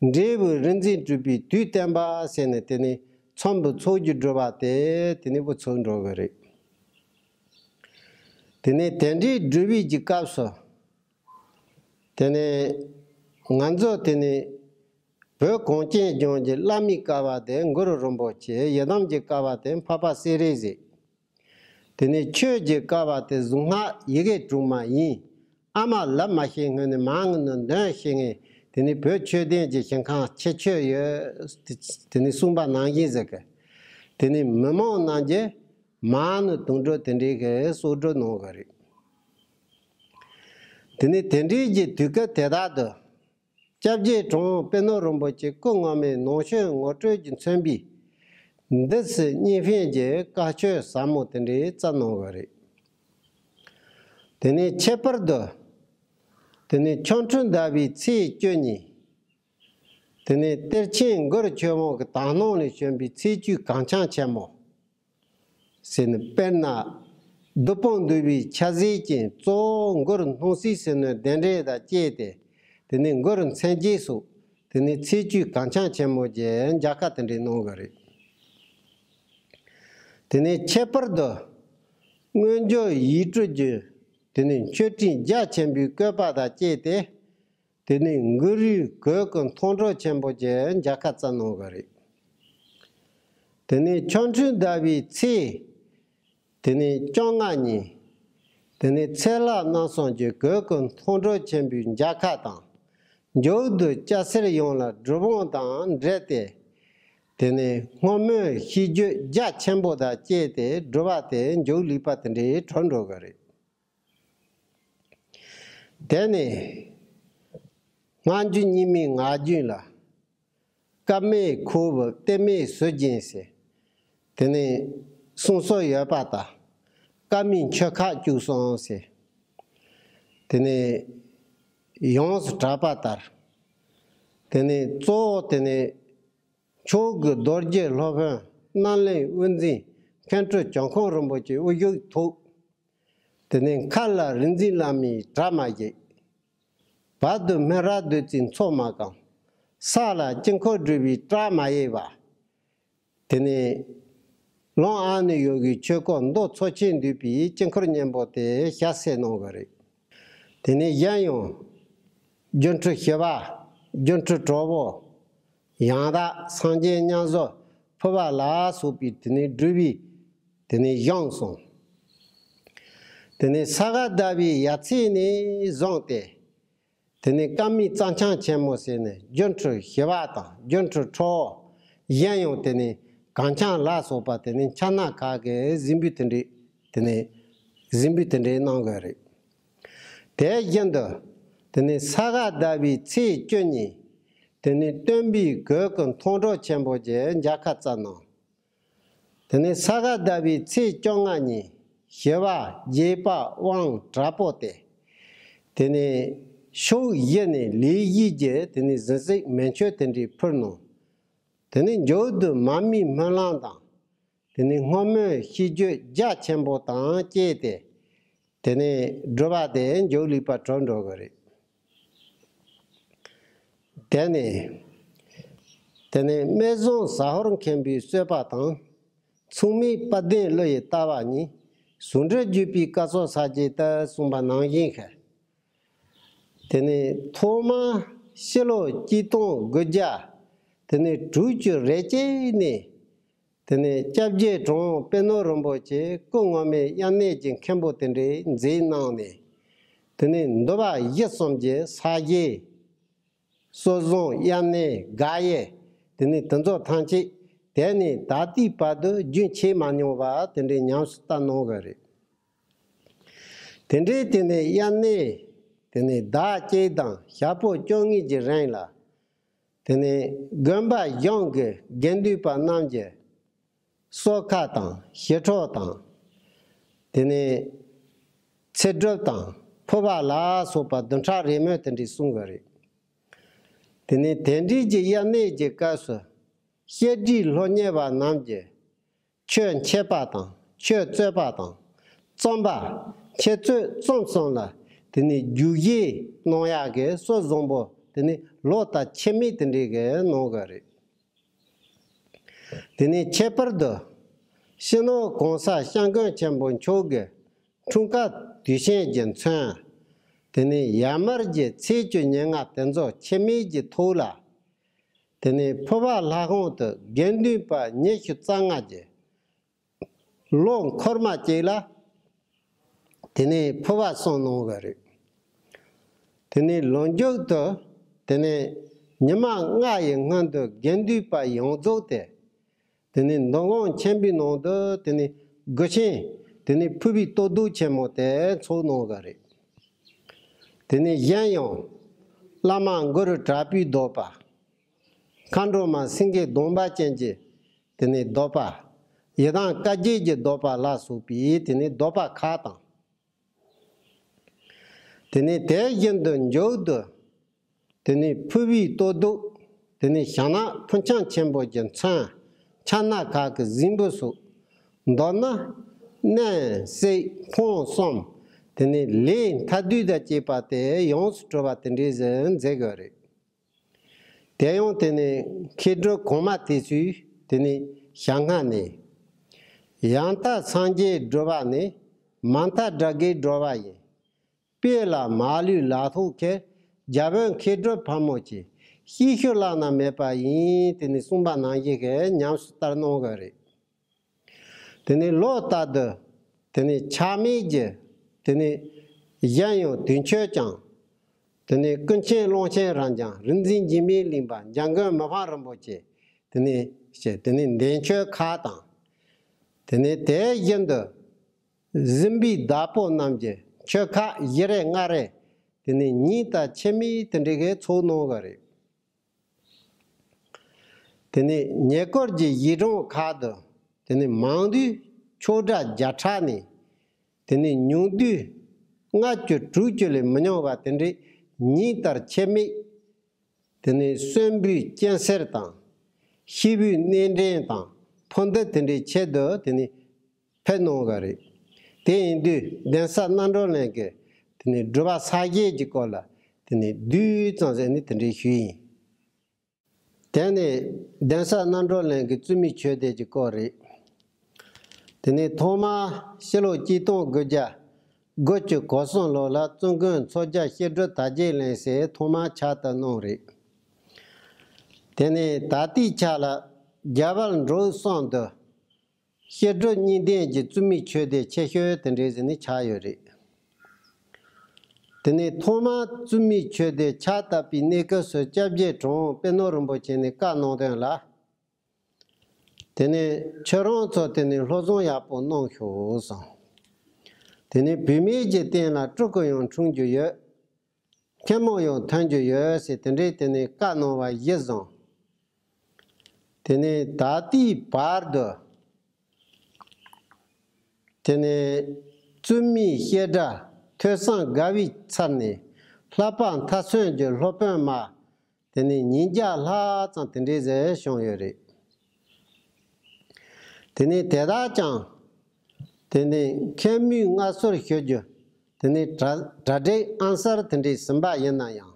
འབྲས་བུ་རིག་འཛིན་གྲུབ་པའི་དུས་བསྟན་པ་ཟེར་ནས་དེ་ནས་ཚོམ་བུ་ཚོགས་ཀྱི་སྒྲུབ་པ་དེ་དེ་ནས་དབུ་ཚུགས་འགྲོ་གི་རེད། དེ་ནས་དེ་འདྲའི་སྒྲུབ་པའི་གི་སྐབས་སུ། དེ་ནས་ང་ཚོ་དེ་ནས་བོད་གངས་ཅན་ལྗོངས་ཀྱི་བླ་མའི་བསྐལ་པ་དེ་གུ་རུ་རིན་པོ་ཆེ། ཡི་དམ་གྱི་བསྐལ་པ་དེ་འཕགས་པ་སྤྱན་རས་གཟིགས། དེ་ནས་ཆོས་ཀྱི་བསྐལ་པ་དེ་གཟུངས་སྔགས་ཡི་གེ་དྲུག་མ་ཡིན། ཨ་མ་ལབ་མ་ཤེས་སྔོན་ནས་མ་ངུ་ནི་འདོན་ཤེས་ངེས། དེ་ནས་བོད་ཆོས་ལྡན་གྱི་ཞིང་ཁམས་ཁྱད་ཆོས་ཡོད། དེ་ནས་གསུངས་པ་ནང་བཞིན་ཟེར་གི། དེ་ནས་མི་མང་རྣམས་ཀྱིས་མ་ཎི་དུང་སྒྲོགས་དེ་འདྲའི་གི་གསོག་སྒྲུབ་གནང་གི་རེད། དེ་ནས་དེ་འདྲའི་གི་དུས་སྐབས་དེ་དག་ཏུ། སྐྱབས་རྗེ་གྲུབ་དབང་པད་ནོར་རིན་པོ་ཆེ་སྐུ་ངོ་མའི་ནང་ཆོས་ངོ་སྤྲོད་ཀྱིས་མཚོན་པའི་འདི་ཚེ་གཉིས་ཕན་གྱི་བཀའ་ཆོས་ཟབ་མོ་དེ་འདྲའི་བསྩལ་གནང་བ་རེད། དེ་ནས་ཁྱད་པར་དུ་དེ་ནས་ཆོ་འཕྲུལ་ཟླ་བའི་ཚེས་བཅུ་གཉིས། དེ་ནས་གཏེར་ཆེན་གུ་རུ་ཆོས་དབང་གི་དག་སྣང་ལས་བྱོན་པའི་ཚེས་བཅུའི་གངས་འཁྱག་ཆེན་མོ། ཟེར་ནས་དཔེར་ན། བདུད་དཔུང་འདུལ་བའི་ཆ་ཟེར་ཅན་གཙོ་བོ་གུ་རུ་སྣང་སྲིད་ཟིལ་གནོན་གདན་འདྲེན་དང་བཅས་ཏེ། དེ་ནས་གུ་རུ་མཚན་བརྒྱད་སོགས། དེ་ནས་ཚེས་བཅུའི་གངས་འཁྱག་ཆེན་མོ་གྱི་མཇལ་ཁ་དེ་འདྲའི་གནང་གི་རེད། དེ་ནས་ཁྱད་པར་དུ། མངོན་བརྗོད་ཡིག་དྲུག་གི། དེ་ནས་མཆོད་སྤྲིན་རྒྱ་ཆེན་པོའི་བཀོད་པ་དང་བཅས་ཏེ། དེ་ནས་གུ་རུའི་གོས་ཀྱི་མཐོང་གྲོལ་ཆེན་པོ་ཅན་མཇལ་ཁ་བསྩལ་གནང་བ་རེད། དེ་ནས་ཆོ་འཕྲུལ་ཟླ་བའི་ཚེས། དེ་ནས་བཅོ་ལྔ་ཉིན། དེ་ནས་ཚེ་ལྷ་རྣམ་གསུམ་གྱི་གོས་ཀྱི་མཐོང་གྲོལ་ཆེན་པོའི་མཇལ་ཁ་དང་། མཇུག་ཏུ་སྐྱ་སེར་ཡོངས་ལ་སྒྲུབ་དབང་དང་འབྲེལ་ཏེ། དེ་ནས་བསྔོ་སྨོན་ཤིས་བརྗོད་རྒྱ་ཆེན་པོ་དང་བཅས་ཏེ་སྒྲུབ་པ་དེ་མཇུག་ལེགས་པ་དེ་འདྲའི་གྲོལ་འགྲོ་གི་རེད། དེ་ནས་སྔ་འགྱུར་རྙིང་མའི་ངག་རྒྱུན་ལ། སྐར་མའི་ཁོག་བུབ་གཏེར་མའི་ཟུར་རྒྱན་ཟེར། དེ་ནས་གསུང་སྲོལ་ཡོད་པ་ལྟར། སྐར་མའི་མཆོད་ཁག་བཅུ་གསུམ་ཟེར། དེ་ནས་ཡོངས་སུ་གྲགས་པ་ལྟར། དེ་ནས་གཙོ་བོ་དེ་ནས་མཆོག་གི་རྡོ་རྗེ་སློབ་དཔོན་རྣམ་གླིང་དབུ་འཛིན་མཁན་སྤྲུལ་བྱང་ཁོང་རིན་པོ་ཆེ་དབུ་བཞུགས་ཐོག། དེ་ནས་མཁའ་ལ་རིག་འཛིན་བླ་མའི་གྲྭ་མ་བཞེངས། བར་དུ་སྨན་རག་བདུད་རྩིའི་མཚོ་མ་གང་། ས་ལ་དཀྱིལ་འཁོར་སྒྲུབ་པའི་གྲྭ་མ་གཡས་པ། དེ་ནས་ལུང་ཨ་ནུ་ཡོ་གིའི་ཆོས་སྐོར་མདོ་མཚོ་ཆེན་འདུས་པའི་དཀྱིལ་འཁོར་གཉན་པོ་དེ་ཞལ་གསེར་གནང་བ་རེད། དེ་ནས་གཞན་ཡང་། སྒྱུ་འཕྲུལ་ཞི་བ། སྒྱུ་འཕྲུལ་གྲོགས་པོ། ཡང་དག་སངས་རྒྱས་མཉམ་བཟོ་ཕུར་པ་ལ་སོགས་པའི་དེ་ནས་སྒྲུབ་པའི་དེ་ནས་གཞུང་གསུངས། དེ་ནས་ས་ག་ཟླ་བའི་ཡར་ཚེས་ནས་བཟུང་སྟེ། དེ་ནས་སྐར་མའི་རྩྭ་འཆང་ཆེན་མོ་ཟེར་ནས་སྒྱུ་འཕྲུལ་ཞི་བ་དང་སྒྱུ་འཕྲུལ་ཁྲོ་བོ། གཞན་ཡང་དེ་ནས་གངས་འཁྱག་ལ་སོགས་པ་དེ་ནས་འཁྱག་སྣ་ཁག་གི་གཟིགས་འབུལ་དེ་འདྲའི་དེ་ནས་གཟིགས་འབུལ་དེ་འདྲའི་གནང་དགོས་རེད། དེ་བཞིན་དུ། དེ་ནས་ས་ག་ཟླ་བའི་ཚེས་བཅུ་གཉིས། དེ་ནས་སྟོན་པའི་གོས་ཀྱི་མཐོང་གྲོལ་ཆེན་པོ་ཅན་མཇལ་ཁ་བསྩལ་གནང་། དེ་ནས་ས་ག་ཟླ་བའི་ཚེས་བཅོ་ལྔ་ཉིན་ཞི་བ་རྒྱས་པ་དབང་དྲག་པོ་སྟེ། དེ་ནས་ཕྱོགས་བཞི་ནས་ལས་བཞི་གྱི་དེ་ནས་གཟི་བརྗིད་མེ་མཆོད་དེ་འདྲའི་ཕུལ་གནང་། དེ་ནས་མཇུག་ཏུ་མར་མེའི་སྨོན་ལམ་དང་། དེ་ནས་བསྔོ་སྨོན་ཤིས་བརྗོད་རྒྱ་ཆེན་པོ་དང་བཅས་ཏེ། དེ་ནས་སྒྲུབ་པ་དེ་མཇུག་ལེགས་པར་གྲོལ་འགྲོ་གི་རེད། དེ་ནས། དེ་ནས་སྨན་བཟང་ཟ་ཧོར་མཁན་པོའི་གསོལ་པ་དང་། མཚུངས་མེད་དཔལ་ལྡན་ཀླུ་ཡི་ལྟ་བ་གཉིས། ཟུང་འབྲེལ་བརྒྱུད་པའི་སྐལ་བཟང་ས་སྐྱའི་ལྟར་གསུངས་པ་ནང་བཞིན་ཞིག་དེ་ནས་ཐོག་མར་ཕྱི་ལོ་གཅིག་སྟོང་དགུ་བརྒྱ། དེ་ནས་དྲུག་ཅུ་རེ་གཅིག་ནས། དེ་ནས་སྐྱབས་རྗེ་གྲུབ་དབང་པད་ནོར་རིན་པོ་ཆེ་སྐུ་ངོ་མའི་དབྱར་གནས་ཀྱི་མཁན་པོ་དེ་འདྲའི་མཛད་གནང་ནས། དེ་ནས་འདུལ་བ་གཞི་གསུམ་གྱི་ས་བཞི། སྲོལ་བཟང་དབྱར་གནས་དགག་དབྱེ། དེ་ནས་དེ་ཚོ་ཐམས་ཅད་དེ་ནས་ད་ལྟའི་བར་དུ་རྒྱུན་ཆད་མ་མྱོང་བ་དེ་འདྲའི་ཉམས་སུ་བསྟར་གནང་གི་རེད། དེ་འདྲའི་དེ་ནས་དབྱར་གནས་དེ་ནས་ཟླ་གཅིག་དང་ཞག་པོ་བཅོ་ལྔའི་གི་རིང་ལ། དེ་ནས་དགོན་པ་གཞུང་གི་དགེ་འདུན་པ་རྣམས་ཀྱིས་གསོལ་ཁ་དང་ཞི་ཁྲོ་དང་། དེ་ནས་ཚེ་སྒྲུབ་དང་ཕུར་པ་ལ་སོགས་པ་བདུན་ཕྲག་རེས་མོས་དེ་འདྲའི་གསུང་གི་རེད། དེ་ནས་དེ་འདྲའི་གི་དབྱར་གནས་ཀྱི་སྐབས་སུ་བཤད་ཁྲིད་སློབ་གཉེར་བ་རྣམས་ཀྱིས་ཆོས་འཆད་པ་དང་ཆོས་རྩོད་པ་དང་རྩོམ་པ། འཆད་རྩོད་རྩོམ་གསུམ་ལ་དེ་ནས་རྒྱུགས་གཞི་གནང་ཡག་གི་སྲོལ་བཟང་པོ་དེ་ནས་ལོ་ལྟར་ཆད་མེད་དེ་འདྲའི་གི་གནང་གི་རེད། དེ་ནས་ཁྱད་པར་དུ་སྤྱི་ནོར་གོང་ས་སྐྱབས་མགོན་ཆེན་པོ་མཆོག་གི་འཁྲུངས་སྐར་དུས་ཆེན་གྱི་མཚོན། དེ་ནས་ཡར་མར་གྱི་ཚེས་བཅུ་ཉེར་ལྔ་དེ་ཚོ་ཆད་མེད་ཀྱི་ཐོག་ལ། དེ་ནས་ཕུར་པ་ལྷ་ཁང་དུ་དགེ་འདུན་པ་ཉི་ཤུ་རྩ་ལྔ་གྱིས་ལོ་འཁོར་མ་གཅིག་ལ། དེ་ནས་ཕུར་པ་གསུང་གནང་གི་རེད། དེ་ནས་ལོ་མཇུག་ཏུ་དེ་ནས་ཉི་མ་ལྔ་ཡི་སྔོན་དུ་དགེ་འདུན་པ་ཡོངས་རྫོགས་དེ། དེ་ནས་མདོ་ཁམས་ཆེན་པོའི་ནང་དུ་དེ་ནས་དགེ་ཆེན་དེ་ནས་ཕུར་པའི་གཏོར་བསྡུ་ཆེན་མོ་དེ་ཚོགས་གནང་གི་རེད། དེ་ནས་གཞན་ཡང་བླ་མ་གུ་རུ་དྲག་པོའི་བཟློག་པ། མཁའ་འགྲོ་མ་སེང་གེ་གདོང་པ་ཅན་གྱི་དེ་ནས་བཟློག་པ། ཡི་དམ་བཀའ་བརྒྱད་ཀྱི་བཟློག་པ་ལ་སོགས་པའི་དེ་ནས་བཟློག་པ་ཁག་དང་། དེ་ནས་དེ་བཞིན་དུ་མཇུག་ཏུ། དེ་ནས་ཕུར་པའི་གཏོར་བཟློག་དེ་ནས་ཞྭ་ནག་ཕུར་འཆང་ཆེན་པོ་གྱི་མཚོན། ཕྱག་ན་ཁ་གི་གཟིམ་བུ་སོགས། མདོར་ན། མནན་བསྲེག་འཕང་གསུམ། དེ་ནས་ལས་མཐའ་དུས་དང་བཅས་པ་དེ་ཡོངས་སུ་གྲུབ་པ་དེ་འདྲའི་ཟིག་མཛད་དགོས་རེད། དེ་ཡང་དེ་ནས་མཁས་གྲུབ་གོང་མ་དེ་ཚོས་དེ་ནས་ཞལ་སྔ་ནས། ཡང་མཐའ་སངས་རྒྱས་སྒྲུབ་པ་ནི། མ་མཐའ་དགྲ་བགེགས་སྒྲོལ་བ་ཡིན། དཔེ་ལ་མ་ལུས་ལག་ཐོགས་ཁྱེར། རྒྱ་བོད་མཁས་གྲུབ་ཕག་མོ་ཆེ། ཤེས་ཤུལ་བླ་ན་མེད་པ་ཡིན། དེ་ནས་གསུངས་པ་ནང་བཞིན་གྱི་ཉམས་སུ་བསྟར་གནང་གི་རེད། དེ་ནས་ལོ་ལྟར་དུ་དེ་ནས་ཆག་མེད་ཀྱི་དེ་ནས་གཞན་ཡང་དུས་མཆོད་ཀྱང་། དེ་ནས་ཀུན་མཁྱེན་ཀློང་ཆེན་རབ་འབྱམས་རིག་འཛིན་འཇིགས་མེད་གླིང་པ་འཇམ་མགོན་མི་ཕམ་རིན་པོ་ཆེ་དེ་ནས་བྱས། དེ་ནས་འདས་མཆོད་ཁག་དང་། དེ་ནས་དེ་བཞིན་དུ་གཟིམ་པའི་བདག་པོ་རྣམས་ཀྱི་མཆོད་ཁག་བཞི་རེ་ལྔ་རེ་དེ་ནས་ཉིན་ལྟར་ཆད་མེད་དེ་འདྲའི་གི་ཚོགས་གནང་གི་རེད། དེ་ནས་ཉེ་འཁོར་གྱི་ཡུལ་གྲམ་ཁག་ཏུ་དེ་ནས་མང་དུས་ཆོག་གྲྭ་བརྒྱ་ཕྲག་ནས། དེ་ནས་ཉུང་དུས་ལྔ་བཅུ་དྲུག་ཅུ་ལས་མི་ཉུང་བ་དེ་འདྲའི་ཉིན་ལྟར་ཆད་མེད། དེ་ནས་གསོན་པོའི་སྤྱན་སེར་དང་། ཤི་བོའི་སྣེ་འདྲེན་དང་ཕུ་འདུལ་དེ་འདྲའི་ཆེད་དུ་དེ་ནས་ཕེབས་གནང་གི་རེད། དེ་ཡིན་དུས་གདན་ས་རྣམ་གྲོལ་གླིང་གི་དེ་ནས་སྒྲུབ་པ་ས་བཞི་གི་སྐོར་ལ་དེ་ནས་བསྡུས་ཙམ་ཟེར་ནས་དེ་འདྲའི་ཞུས་ཡིན། དེ་ནས་གདན་ས་རྣམ་གྲོལ་གླིང་གི་བཙུན་མའི་ཆོས་སྡེ་གི་སྐོར་རེད། དེ་ནས་ཐོག་མར་ཕྱི་ལོ་གཅིག་སྟོང་དགུ་བརྒྱ་དགུ་བཅུ་གོ་གསུམ་ལོ་ལ་བཙུན་དགོན་མཚོ་རྒྱལ་བཤད་སྒྲུབ་དར་རྒྱས་གླིང་ཟེར་ཐོག་མར་ཕྱག་བཏབ་གནང་རེད། དེ་ནས་ད་ལྟའི་ཆ་ལ་རྒྱ་བལ་འབྲུག་གསུམ་དུ་བཤད་སྒྲུབ་གཉིས་ལྡན་གྱི་བཙུན་མའི་ཆོས་སྡེ་ཆེ་ཤོས་དེ་འདྲ་ཟེར་ནས་ཆགས་ཡོད་རེད། དེ་ནས་ཐོག་མར་བཙུན་མའི་ཆོས་སྡེ་ཕྱག་བཏབ་པའི་གནས་སྐབས་སུ་སྐྱབས་རྗེ་གྲུབ་དབང་པད་ནོར་རིན་པོ་ཆེ་ནས་བཀའ་གནང་དོན་ལ། དེ་ནས་ཁྱོད་རང་ཚོ་དེ་ནས་བློ་བཟང་ཡག་པོ་གནང་ཤོག་གསུངས། དེ་ནས་བུད་མེད་ཀྱི་རྟེན་ལ་སྤྲུལ་སྐུ་ཡང་འཁྲུངས་རྒྱུ་ཡོད། མཁན་མོ་ཡང་ཐོན་རྒྱུ་ཡོད་ཟེར་དེ་འདྲའི་དེ་ནས་བཀའ་གནང་བ་གཞིར་བཟུང་། དེ་ནས་ད་ལྟའི་བར་དུ། དེ་ནས་བཙུན་མའི་བཤད་གྲྭ་ཐོས་བསམ་དགའ་བའི་ཚལ་ནས་བསླབ་པ་མཐར་སོན་གྱི་སློབ་དཔོན་མ། དེ་ནས་ཉིས་བརྒྱ་ལྷག་ཙམ་དེ་འདྲའི་ཟེར་བྱུང་ཡོད་རེད། དེ་ནས་དེ་དག་ཀྱང་། དེ་ནས་མཁན་མོས་མངའ་གསོལ་ཞུ་རྒྱུ། དེ་ནས་གྲ་གྲ་སྒྲིག་ཨང་གསར་དེ་འདྲའི་ཟིན་པ་ཡིན་ན་ཡང་།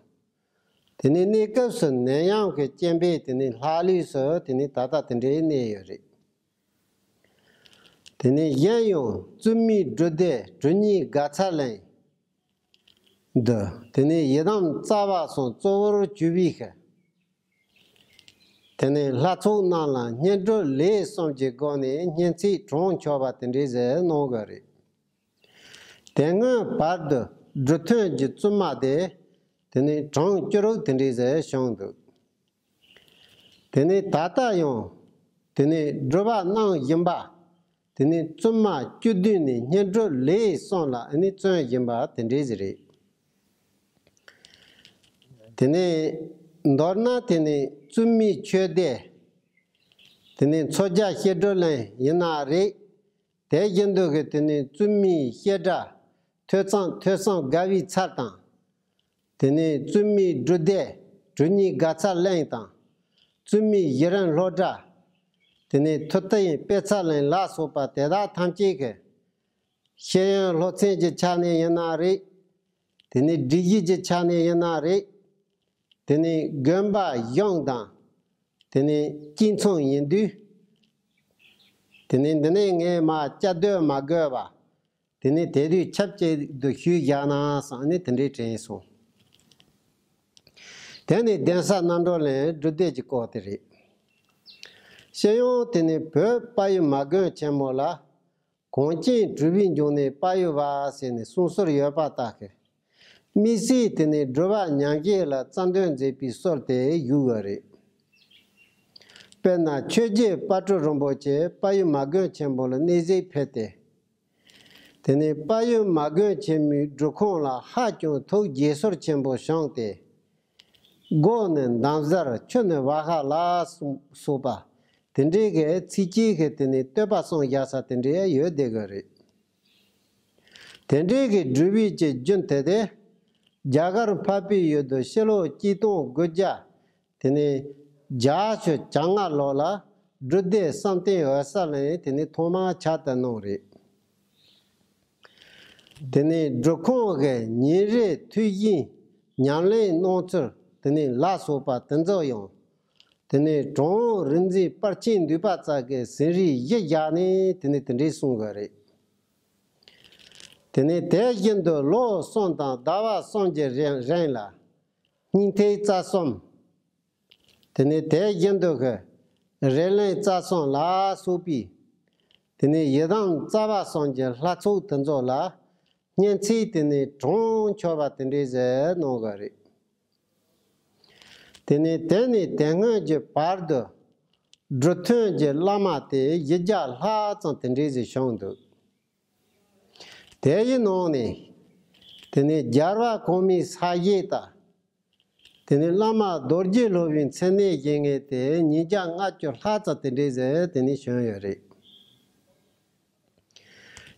དེ་ནས་གནས་སྐབས་སུ་ནད་ཡམས་ཀྱི་རྐྱེན་པས་དེ་ནས་ལྷག་ལུས་སུ་དེ་ནས་ད་ལྟ་དེ་འདྲའི་གནས་ཡོད་རེད། དེ་ནས་གཞན་ཡང་བཙུན་མའི་སྒྲུབ་སྡེ་གྲུ་གཉིས་དགའ་ཚལ་གླིང་དུ་དེ་ནས་ཡི་དམ་རྩ་བ་གསུམ་གཙོ་བོར་གྱུར་པའི་ཤིང་ དེ་ནས་ལྷ་ཚོགས་རྣམས་ལ་བསྙེན་སྒྲུབ་ལས་གསུམ་གྱི་སྒོ་ནས་བསྙེན་ཚིག་གྲངས་ཆོད་པ་དེ་འདྲའི་ཟེར་གནང་གི་རེད། དེ་སྔོན་བར་དུ་འབྲུ་ཐོན་གྱི་བཙུན་མ་དེ་དེ་ནས་གྲངས་བཅུ་དྲུག་དེ་འདྲའི་ཟེར་བྱུང་འདུག་དེ་ནས་ད་ལྟ་ཡང་དེ་ནས་སྒྲུབ་པ་གནང་བཞིན་པ་དེ་ནས་བཙུན་མ་བཅུ་བདུན་ནས་བསྙེན་སྒྲུབ་ལས་གསུམ་ལ་ཨ་ནི་བརྩོན་བཞིན་པ་དེ་འདྲའི་ཟིག་རེད། དེ་ནས་མདོར་ན་དེ་ནས་བཙུན་མའི་ཆོས་སྡེ་དེ་ནས་མཚོ་རྒྱལ་བཤད་སྒྲུབ་གླིང་ཡིན་ན་རེད། དེ་བཞིན་དུ་གི་དེ་ནས་བཙུན་མའི་བཤད་གྲྭ་ཐོས་བསམ་ཐོས་བསམ་དགའ་བའི་ཚལ་དང་། དེ་ནས་བཙུན་མའི་སྒྲུབ་སྡེ་གྲུ་གཉིས་དགའ་ཚལ་གླིང་དང་། བཙུན་མའི་གཞི་རིམ་སློབ་གྲྭ། དེ་ནས་ཐུབ་བསྟན་དཔེ་ཚལ་གླིང་ལ་སོགས་པ་དེ་དག་ཐམས་ཅད་ཀྱི་ཤེས་ཡོན་སློབ་ཚན་གྱི་ཆ་ནས་ཡིན་ན་རེད། དེ་ནས་སྒྲིག་གཞི་གྱི་ཆ་ནས་ཡིན་ན་རེད། དེ་ནས་དགོན་པ་གཞུང་དང་། དེ་ནས་གཅིག་མཚུངས་ཡིན་དུས། དེ་ནས་འདི་ནས་ངས་མ་བསྐྱར་ཟློས་མ་དགོས་པ། དེ་ནས་དེ་དུས་ཆབས་ཅིག་ཏུ་ཞུས་བཞག་ན་བསམ་ནས་དེ་འདྲའི་དྲན་སོང་། དེ་ནས་གདན་ས་རྣམ་གྲོལ་གླིང་སྒྲུབ་སྡེ་གྱི་སྐོར་དེ་རེད། སྤྱི་ཡོངས་དེ་ནས་བོད་དཔལ་ཡུལ་མ་དགོན་ཆེན་མོ་ལ་གངས་ཅན་གྲུབ་པའི་འབྱུང་གནས་དཔལ་ཡུལ་བ་ཟེར་ནས་གསུང་སྲོལ་ཡོད་པ་ལྟར་གྱི། དམིགས་བསལ་དེ་ནས་སྒྲུབ་པ་ཉམས་བཞེས་ལ་རྩ་འདོན་མཛད་པའི་སྲོལ་དེ་ཡོད་པ་རེད། དཔེར་ན་ཆོས་རྗེ་དཔལ་སྤྲུལ་རིན་པོ་ཆེ་དཔལ་ཡུལ་མ་དགོན་ཆེན་པོ་ལ་གནས་གཟིགས་ཕེབས་ཏེ། དེ་ནས་དཔལ་ཡུལ་མ་དགོན་ཆེན་མོའི་སྒྲུབ་ཁང་ལ་ཧ་ཅང་ཐུགས་དགྱེས་ཚོར་ཆེན་པོ་བྱུང་སྟེ། སྒོ་ནས་འདམ་གཟར་ཆུ་ནས་བ་ཧ་ལ་སོགས་པ་དེ་འདྲའི་གི་ཚིག་གཅིག་གི་དེ་ནས་བསྟོད་པ་གསུངས་བཞག་ས་དེ་འདྲའི་ཡོད་བསྡད་གི་རེད། དེ་འདྲའི་གི་སྒྲུབ་པའི་གི་རྒྱུན་དེ་དེ་རྒྱ་གར་འཕགས་པའི་ཡུལ་དུ་ཕྱི་ལོ་གཅིག་སྟོང་དགུ་བརྒྱ། དེ་ནས་བརྒྱད་ཅུ་གྱ་ལྔ་ལོ་ལ་སྒྲུབ་སྡེ་བསམ་གཏན་འོད་གསལ་གླིང་དེ་ནས་ཐོག་མར་ཕྱག་བཏབ་གནང་རེད། དེ་ནས་སྒྲུབ་ཁང་གི་ཉིན་རེའི་ཐུགས་བཞེད་ཉམས་ལེན་གནང་ཚུལ་དེ་ནས་ལ་སོགས་པ་དེ་ཚོ་ཡང་དེ་ནས་གྲུབ་དབང་རིག་འཛིན་དཔལ་ཆེན་འདུས་པ་རྩ་གི་ཟིན་བྲིས་གཞི་བཞག་ནས་དེ་ནས་དེ་འདྲའི་གསུང་གི་རེད། དེ་ནས་དེ་བཞིན་དུ་ལོ་གསུམ་དང་ཟླ་བ་གསུམ་གྱི་རིང་རིང་ལ་སྙིང་ཐིག་རྩ་གསུམ། དེ་ནས་དེ་བཞིན་དུ་གི་རེ་ལེན་རྩ་གསུམ་ལ་སོགས་པའི། དེ་ནས་ཡི་དམ་རྩ་བ་གསུམ་གྱི་ལྷ་ཚོགས་དེ་ཚོ་ལ་བསྙེན་ཚིག་དེ་ནས་གྲངས་ཆོད་པ་དེ་འདྲའི་ཟེར་གནང་གི་རེད། དེ་ནས་དེ་ནས་དེ་སྔོན་གྱི་བར་དུ་སྒྲུབ་ཐོན་གྱི་བླ་མ་དེ་བཞི་བརྒྱ་ལྷག་ཙམ་དེ་འདྲའི་ཟེར་བྱུང་འདུག་དེ་ཡི་ནང་ནས་དེ་ནས་རྒྱལ་བ་གོང་མའི་ས་གཞི་དང་། དེ་ནས་བླ་མ་རྡོ་རྗེ་སློབ་དཔོན་མཚན་གནས་བཞེངས་མཁན་དེ་ཉིས་བརྒྱ་ལྔ་བཅུ་ལྷག་ཙམ་དེ་འདྲའི་ཟེར་དེ་ནས་བྱུང་ཡོད་རེད།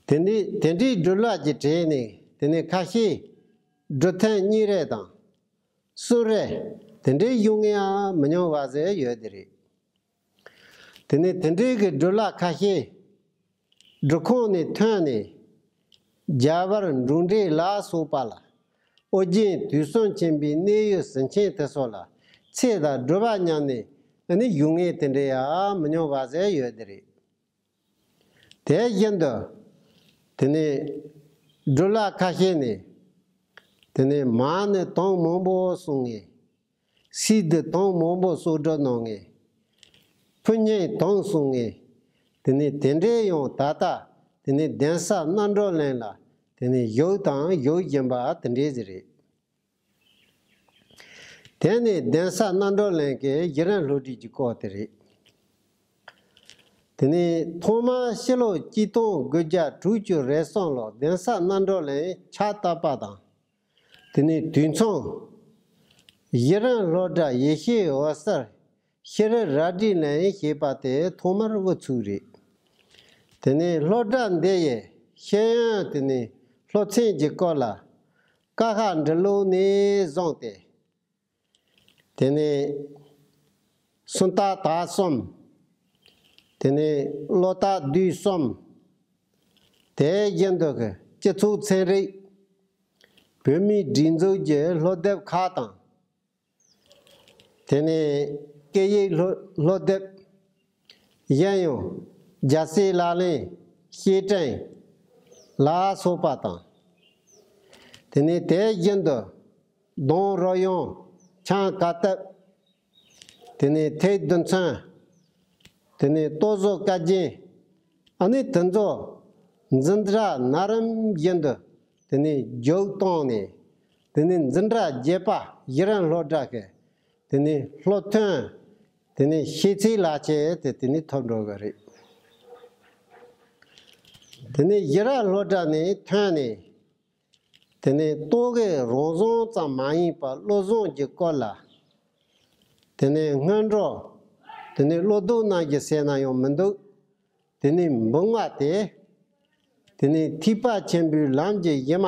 དེ་ནས་དེ་འདྲའི་སྒྲུབ་བླ་གི་གྲས་ནས་དེ་ནས་ཁ་ཤས་སྒྲུབ་ཐོན་གཉིས་རེ་དང་གསུམ་རེ་དེ་འདྲའི་བཞུགས་མཁན་ཡང་མི་ཉུང་བ་ཟེར་ཡོད་དེ་རེད། དེ་ནས་དེ་འདྲའི་གི་སྒྲུབ་བླ་ཁ་ཤས་སྒྲུབ་ཁང་ནས་ཐོན་ནས་རྒྱ་བལ་འབྲུག་འབྲས་ལ་སོགས་པ་ལ་ཨོ་རྒྱན་དུས་གསུམ་མཁྱེན་པའི་གནས་ཡུལ་ཟིན་ཆེན་དེ་ཚོ་ལ་ཚེ་དང་སྒྲུབ་པ་མཉམ་ནས་ཨ་ནི་བཞུགས་མཁན་དེ་འདྲ་ཡང་མི་ཉུང་བ་ཟེར་ཡོད་དེ་རེད། དེ་བཞིན་དུ་དེ་ནས་སྒྲུབ་བླ་ཁ་ཤས་ནས་དེ་ནས་མ་ཎི་དུང་མང་པོ་གསུང་ངེས། སིདྡྷི་དུང་མང་པོ་གསོག་སྒྲུབ་གནང་ངེས། ཕུར་མཉེ་དུང་གསུང་ངེས། དེ་ནས་དེ་འདྲའི་ཡང་ད་ལྟ་དེ་ནས་གདན་ས་རྣམ་གྲོལ་གླིང་ལ་དེ་ནས་བཞུགས་དང་བཞུགས་བཞིན་པ་དེ་འདྲའི་ཟིག་རེད། དེ་ནས་གདན་ས་རྣམ་གྲོལ་གླིང་གི་གཞི་རིམ་སློབ་ཁྲིད་ཀྱི་སྐོར་དེ་རེད། དེ་ནས་ཐོག་མར་ཕྱི་ལོ་གཅིག་སྟོང་དགུ་བརྒྱ་དྲུག་ཅུ་རེ་གསུམ་ལོར་གདན་ས་རྣམ་གྲོལ་གླིང་ཕྱག་བཏབ་པ་དང་། དེ་ནས་དུས་མཚུངས་གཞི་རིམ་སློབ་གྲྭ་ཡེ་ཤེས་འོད་གསལ་ཤེས་རབ་རལ་གྲི་གླིང་ཞེས་པ་དེ་ཐོག་མར་དབུ་ཚུགས་རེད། དེ་ནས་སློབ་གྲྭ་འདི་ཡི་ཤེས་ཡོན་དེ་ནས་སློབ་ཚན་གྱི་སྐོར་ལ་ཀ་ཤ་འབྲི་ཀློག་ནས་བཟུང་སྟེ། དེ་ནས་སུམ་རྟགས་དག་གསུམ། དེ་ནས་བློ་རྟགས་བསྡུས་གསུམ། དེ་བཞིན་དུ་གི་སྤྱི་ཚོགས་ཚན་རིག་བོད་མིའི་སྒྲིག་འཛུགས་ཀྱི་སློབ་དེབ་ཁག་དང་། དེ་ནས་སྐད་ཡིག་སློབ་སློབ་དེབ། གཞན་ཡང་རྒྱལ་སྲས་ལག་ལེན་བཤེས་སྤྲིང་ལ་སོགས་པ་དང་། དེ་ནས་དེ་བཞིན་དུ་ལྡོང་རོལ་དབྱངས་ཆང་ག་ཏབ། དེ་ནས་ཐེག་བདུན་ཚན། དེ་ནས་ལྟོ་བཟོ་བཀའ་རྒྱན། ཨ་ནི་དེ་ཚོ་འཛིན་གྲྭ་ན་རིམ་བཞིན་དུ་དེ་ནས་རྒྱུགས་བཏང་ནས། དེ་ནས་འཛིན་གྲྭ་བརྒྱད་པ་གཞི་རིམ་སློབ་གྲྭ་གི་དེ་ནས་སློབ་ཐོན། དེ་ནས་ཤེས་ཚད་ལག་ཁྱེར་དེ་དེ་ནས་ཐོབ་འགྲོ་གི་རེད། དེ་ནས་གཞི་རིམ་སློབ་གྲྭ་ནས་ཐོན་ནས། དེ་ནས་ལྟོ་གོས་རང་བཟུང་ཙམ་མ་ཡིན་པར་བློ་བཟང་གི་སྐོར་ལ། དེ་ནས་སྔོན་འགྲོ། དེ་ནས་བློ་ལྡོག་རྣམས་ཀྱི་ཟེར་ན་ཡང་མི་འདུག་དེ་ནས་འབུམ་ལྔ་སྟེ། དེ་ནས་ཐེག་པ་ཆེན་པོའི་ལམ་གྱི་གཞི་མ།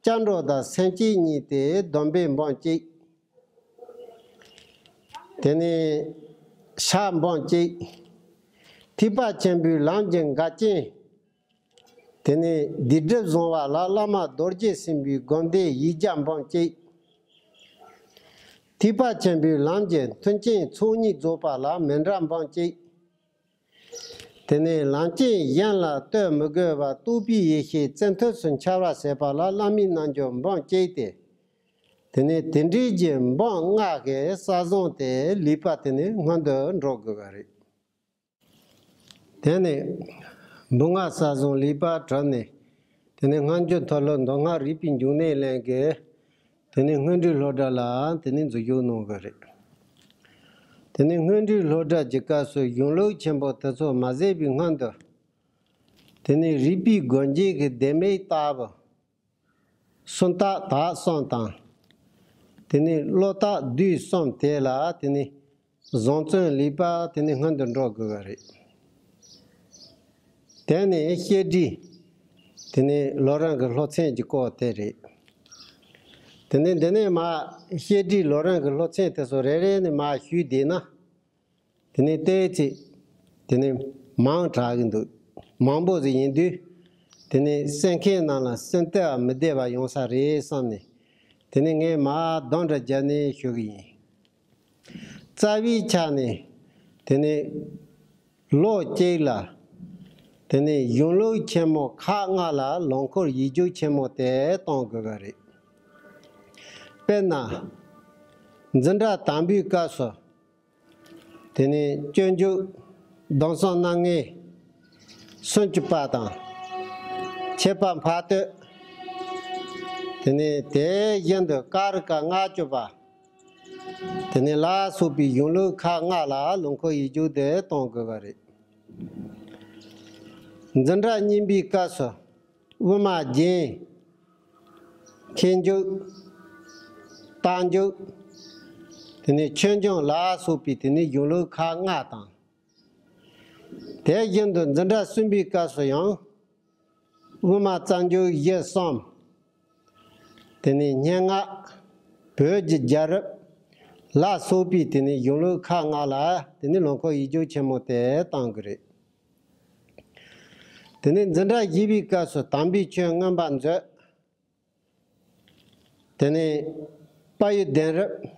སྐྱབས་འགྲོ་དང་སེམས་བསྐྱེད་གཉིས་ཏེ་སྡོམ་པའི་འབུམ་གཅིག་དེ་ནས་ཕྱག་འབུམ་གཅིག་ཐེག་པ་ཆེན་པོའི་ལམ་གྱི་འགལ་རྐྱེན། དེ་ནས་སྡིག་སྒྲིབ་བཟང་བ་ལ་བླ་མ་རྡོ་རྗེ་སེམས་དཔའི་སྒོམ་བཟླས་ཡིག་བརྒྱ་འབུམ་གཅིག་ཐེག་པ་ཆེན་པོའི་ལམ་གྱི་མཐུན་རྐྱེན་ཚོགས་གཉིས་རྫོགས་པ་ལ་མཎྜལ་འབུམ་གཅིག་དེ་ནས་ལམ་རྐྱེན་གཞན་ལ་ལྟོས་མི་དགོས་པར་རྟོགས་པའི་ཡེ་ཤེས་བཙན་ཐབས་སུ་འཆར་བར་བྱེད་པ་ལ་བླ་མའི་རྣལ་འབྱོར་འབུམ་གཅིག་སྟེ། དེ་ནས་དེ་འདྲའི་གི་འབུམ་ལྔ་གི་ས་བཟང་དེ་ལེགས་པར་དེ་ནས་སྔོན་དུ་འགྲོ་དགོས་པ་རེད། དེ་ནས་འབུམ་ལྔ་ས་བཟང་ལེགས་པར་གྲུབ་ནས། དེ་ནས་སྔ་འགྱུར་མཐོ་སློབ་མདོ་སྔགས་རིག་པའི་འབྱུང་གནས་གླིང་གི་དེ་ནས་སྔོན་འགྲོའི་སློབ་གྲྭ་ལ་དེ་ནས་འཛུལ་ཞུགས་གནང་གི་རེད། དེ་ནས་སྔོན་འགྲོའི་སློབ་གྲྭ་གྱི་སྐབས་སུ་གཞུང་ལུགས་ཆེན་པོ་དེ་ཚོ་མ་ཟད་པའི་སྔོན་དུ། དེ་ནས་རིག་པའི་སྒོ་འབྱེད་ཀྱི་ལྡེ་མིག་ལྟ་བུ། སུམ་རྟགས་དག་གསུམ་དང་། དེ་ནས་བློ་རྟགས་བསྡུས་གསུམ་དེ་ལ་དེ་ནས་བཟང་བཙོན་ལེགས་པར་དེ་ནས་སྔོན་དུ་འགྲོ་དགོས་པ་རེད། དེ་ནས་བཤད་ཁྲིད། དེ་ནས་ལོ་རིམ་གྱི་སློབ་ཚན་གྱི་སྐོར་དེ་རེད། དེ་ནས་འདི་ནས་མར་བཤད་ཁྲིད་ལོ་རིམ་གྱི་སློབ་ཚན་དེ་ཚོ་རེ་རེ་ནས་མར་ཞུས་བསྡད་ན། དེ་ནས་ལྟའི་ཚེ། དེ་ནས་མང་དྲགས་ཀྱི་འདུག་མང་པོ་ཟིག་ཡིན་དུས། དེ་ནས་གསན་མཁན་རྣམས་ལ་སེམས་གཏད་མི་བདེ་བ་ཡོང་ས་རེད་བསམ་ནས། དེ་ནས་ངས་མར་འདོན་འདྲ་བརྒྱབ་ནས་ཞུ་གི་ཡིན། རྩ་བའི་ཆ་ནས། དེ་ནས་ལོ་གཅིག་ལ། དེ་ནས་གཞུང་ལུགས་ཆེན་མོ་ཁག་ལྔ་ལ་ལོ་འཁོར་ཡིག་རྒྱུགས་ཆེན་མོ་དེ་གཏོང་དགོས་པ་རེད། དཔེར་ན། འཛིན་གྲྭ་དང་པོའི་སྐབས་སུ། དེ་ནས་སྤྱོད་འཇུག་སྡོམ་གསུམ་རྣམ་ལྔའི་སུམ་ཅུ་པ་དང་། འཆད་པ་ཕར་སྟོད། དེ་ནས་དེ་བཞིན་དུ་ཀ་རི་ཀ་ལྔ་བཅུ་པ། དེ་ནས་ལ་སོགས་པའི་གཞུང་ལུགས་ཁག་ལྔ་ལ་ལོ་འཁོར་ཡིག་རྒྱུགས་དེ་གཏོང་དགོས་པ་རེད། འཛིན་གྲྭ་གཉིས་པའི་སྐབས་སུ། དབུ་མ་རྒྱན། མཁས་འཇུག་རྟགས་འཇུག་དེ་ནས་ཆོས་འབྱུང་ལ་སོགས་པའི་དེ་ནས་གཞུང་ལུགས་ཁག་ལྔ་དང་། དེ་བཞིན་དུ་འཛིན་གྲྭ་གསུམ་པའི་སྐབས་སུ་ཡང་། དབུ་མ་རྩ་འཇུག་གཞི་གསུམ། དེ་ནས་སྙན་ངག་བོད་ཀྱི་རྒྱལ་རབས་ལ་སོགས་པའི་དེ་ནས་གཞུང་ལུགས་ཁག་ལྔ་ལ་དེ་ནས་ལོ་འཁོར་ཡིག་རྒྱུགས་ཆེན་མོ་དེ་གཏོང་གི་རེད། དེ་ནས་འཛིན་གྲྭ་བཞི་པའི་སྐབས་སུ་དམ་པའི་ཆོས་མངོན་པ་མཛོད། དེ་ནས་དཔལ་ཡུལ་གདན་རབས།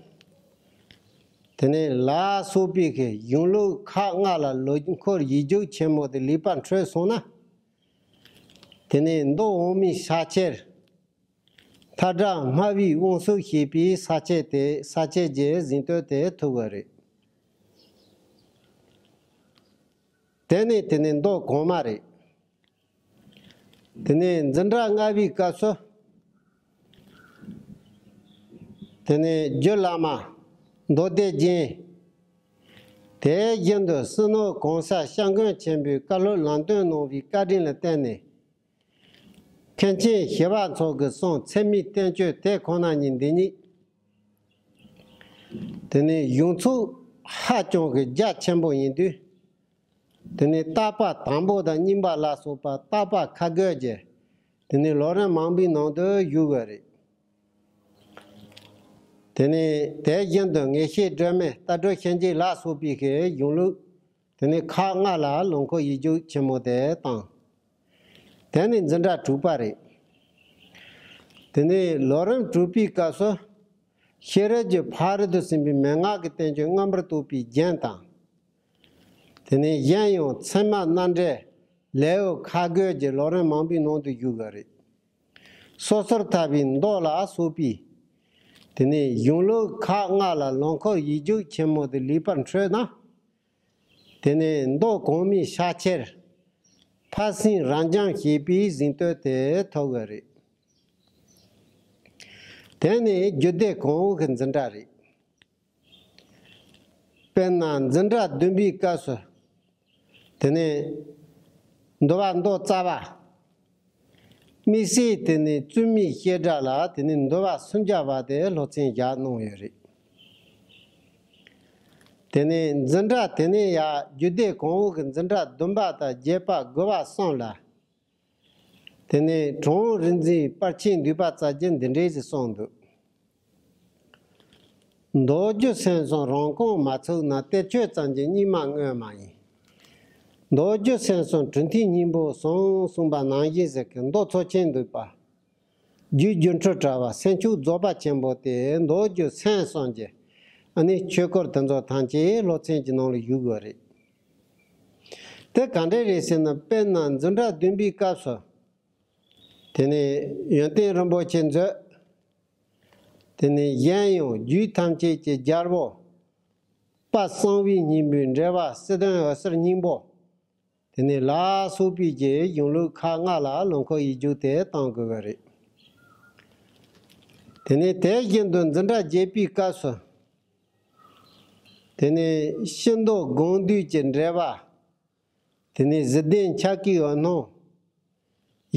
དེ་ནས་ལ་སོགས་པའི་གི་གཞུང་ལུགས་ཁག་ལྔ་ལ་ལོ་འཁོར་ཡིག་རྒྱུགས་ཆེན་མོ་དེ་ལེགས་པར་འཕྲོད་སོང་ན། དེ་ནས་མདོ་དབུ་མའི་ཕྱག་ཕྱིར། མཐའ་བྲལ་སྨྲ་བའི་དབང་ཕྱུག་ཞེས་པའི་ཕྱག་ཕྱིར་དེ་ཕྱག་ཕྱིར་གྱི་གཟེངས་བསྟོད་དེ་ཐོབ་པ་རེད། དེ་ནས་དེ་ནས་མདོ་གོང་མ་རེད། དེ་ནས་འཛིན་གྲྭ་ལྔ་པའི་སྐབས་སུ། དེ་ནས་རྒྱུད་བླ་མ་མདོ་སྡེ་རྒྱན། དེ་བཞིན་དུ་སྤྱི་ནོར་གོང་ས་སྐྱབས་མགོན་ཆེན་པོས་བཀའ་སློབ་ལམ་སྟོན་གནང་བའི་བཀའ་དྲིན་ལ་བརྟེན་ནས། མཁན་ཆེན་ཞི་བ་འཚོ་གི་གསུང་ཚད་མའི་བསྟན་བཅོས་དེ་ཁོ་ན་ཉིད་འདི་ཉིད། དེ་ནས་གཞུང་ཚོགས་ཧ་ཅང་གི་རྒྱ་ཆེན་པོ་ཡིན་དུས། དེ་ནས་བརྟག་པ་དང་པོ་དང་གཉིས་པ་ལ་སོགས་པ་བརྟག་པ་ཁག་བགོས་ཀྱི་དེ་ནས་ལོ་རིམ་མང་པོའི་ནང་དུ་བཞུགས་པ་རེད། དེ་ནས་དེ་བཞིན་དུ་ངེས་ཤེས་སྒྲོན་མེ་རྟ་སྒྲོ་ཤན་འབྱེད་ལ་སོགས་པའི་གི་གཞུང་ལུགས་དེ་ནས་ཁག་ལྔ་ལ་ལོ་འཁོར་ཡིག་རྒྱུགས་ཆེན་མོ་དེ་བཏང་། དེ་ནས་འཛིན་གྲྭ་དྲུག་པ་རེད། དེ་ནས་ལོ་རིམ་དྲུག་པའི་སྐབས་སུ་ཤེས་རབ་ཀྱི་ཕ་རོལ་ཏུ་ཕྱིན་པའི་མན་ངག་གི་བསྟན་བཅོས་མངོན་པར་རྟོགས་པའི་རྒྱན་དང་། དེ་ནས་གཞན་ཡང་ཚད་མ་རྣམ་འགྲེལ་ལེའུ་ཁག་བགོས་ཀྱི་ལོ་རིམ་མང་པོའི་ནང་དུ་བཞུགས་པ་རེད། སོ་སོར་ཐར་པའི་མདོ་ལ་སོགས་པའི་ དེ་ནས་གཞུང་ལུགས་ཁག་ལྔ་ལ་ལུང་ཁུག་ཡིག་རྒྱུགས་ཆེན་མོ་དེ་ལེགས་པར་འཕྲོད་ན། དེ་ནས་མདོ་གོང་མའི་ཕྱག་ཕྱིར་ཕར་ཕྱིན་རབ་འབྱམས་ཞེས་པའི་གཟེངས་བསྟོད་དེ་ཐོབ་ཀྱི་རེད། དེ་ནས་རྒྱུད་སྡེ་གོང་འོག་གི་འཛིན་གྲྭ་རེད། དཔེར་ན་འཛིན་གྲྭ་བདུན་པའི་སྐབས་སུ། དེ་ནས་འདུལ་བ་མདོ་རྩ་བ། དམིགས་བསལ་དེ་ནས་བཙུན་མའི་བཤད་གྲྭ་ལ་དེ་ནས་འདུལ་བ་སུམ་བརྒྱ་པ་དེ་སློབ་ཚན་བཞག་གནང་ཡོད་རེད། དེ་ནས་འཛིན་གྲྭ་དེ་ནས་ཡང་རྒྱུད་སྡེ་གོང་འོག་གི་འཛིན་གྲྭ་བདུན་པ་དང་བརྒྱད་པ་དགུ་པ་གསུམ་ལ། དེ་ནས་གྲོང་རིག་འཛིན་དཔལ་ཆེན་འདུས་པ་རྩ་རྒྱུད་འདི་འདྲས་ཞིག་གསུངས་འདུག་མདོ་རྒྱུད་སེམས་གསུམ་རང་ཁོངས་མ་ཚུགས་ན། གཏེར་ཆོས་ཙམ་གྱི་སྙིགས་མ་དངོས་མ་ཡིན། མདོ་རྒྱུད་སེམས་གསུམ་གྲུབ་མཐའི་སྙིང་པོ་གསུངས་གསུངས་པ་ནང་བཞིན་ཟེར་གྱི་མདོ་ཚོགས་ཆེན་འདུས་པ། རྒྱུད་སྒྱུ་འཕྲུལ་དྲ་བ་སེམས་ཕྱོགས་རྫོགས་པ་ཆེན་པོ་དེ་མདོ་རྒྱུད་སེམས་གསུམ་གྱི་ཨ་ནི་ཆོས་སྐོར་དེ་ཚོ་ཐམས་ཅད་སློབ་ཚན་གྱི་ནང་ལ་བཞུགས་དགོས་རེད། དེ་ག་འདྲས་རེད་ཟེར་ན། དཔེར་ན་འཛིན་གྲྭ་བདུན་པའི་སྐབས་སུ། དེ་ནས་ཡོན་ཏན་རིན་པོ་ཆེ་མཛོད། དེ་ནས་གཞན་ཡང་རྒྱུད་ཐམས་ཅད་ཀྱི་རྒྱལ་པོ། དཔལ་གསང་བའི་སྙིང་པོའི་འགྲེལ་པ། སི་ཏན་འོད་ཟེར་སྙིང་པོ། དེ་ནས་ལ་སོགས་པའི་གི་གཞུང་ལུགས་ཁག་ལྔ་ལ་ལུང་ཁུག་ཡིག་རྒྱུགས་དེ་གཏོང་དགོས་པ་རེད། དེ་ནས་དེ་བཞིན་དུ་འཛིན་གྲྭ་བརྒྱད་པའི་སྐབས་སུ། དེ་ནས་ཤེས་མདོ་དགོངས་འདུས་ཀྱི་འགྲེལ་པ། དེ་ནས་གཟི་ལྡན་ཕྱག་གི་འོད་སྣང་།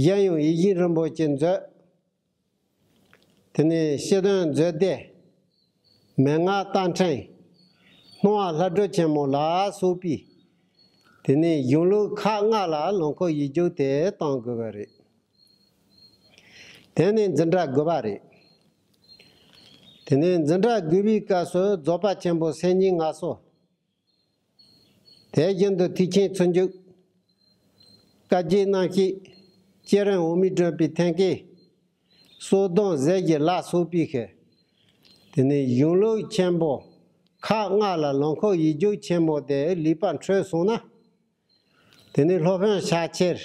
གཞན་ཡང་ཡིད་བཞིན་རིན་པོ་ཆེ་མཛོད། དེ་ནས་སྤྱི་དོན་མཛོད་སྡེ། མན་ངག་རྟ་ཕྲེང་། སྣང་བ་ལྷ་སྒྲུབ་ཆེན་མོ་ལ་སོགས་པའི། དེ་ནས་གཞུང་ལུགས་ཁག་ལྔ་ལ་ལུང་ཁུག་ཡིག་རྒྱུགས་དེ་གཏོང་དགོས་པ་རེད། དེ་ནས་འཛིན་གྲྭ་དགུ་པ་རེད། དེ་ནས་འཛིན་གྲྭ་དགུ་པའི་སྐབས་སུ་རྫོགས་པ་ཆེན་པོ་སེམས་ཉིད་ངལ་གསོ། དེ་བཞིན་དུ་ཐེག་ཆེན་ཚུལ་འཇུག། བཀའ་བརྒྱད་རྣམ་བཤད། བསྐྱེད་རིམ་འོག་མིན་སྒྲུབ་པའི་ཐེམ་སྐས། གསོལ་གདམས་ཟེར་གྱི་ལ་སོགས་པའི་ཤེས། དེ་ནས་གཞུང་ལུགས་ཆེན་པོ་ཁག་ལྔ་ལ་ལུང་ཁུག་ཡིག་རྒྱུགས་ཆེན་མོ་དེ་ལེགས་པར་འཕྲོད་སོང་ན། དེ་ནས་སློབ་དཔོན་ཕྱག་ཕྱིར།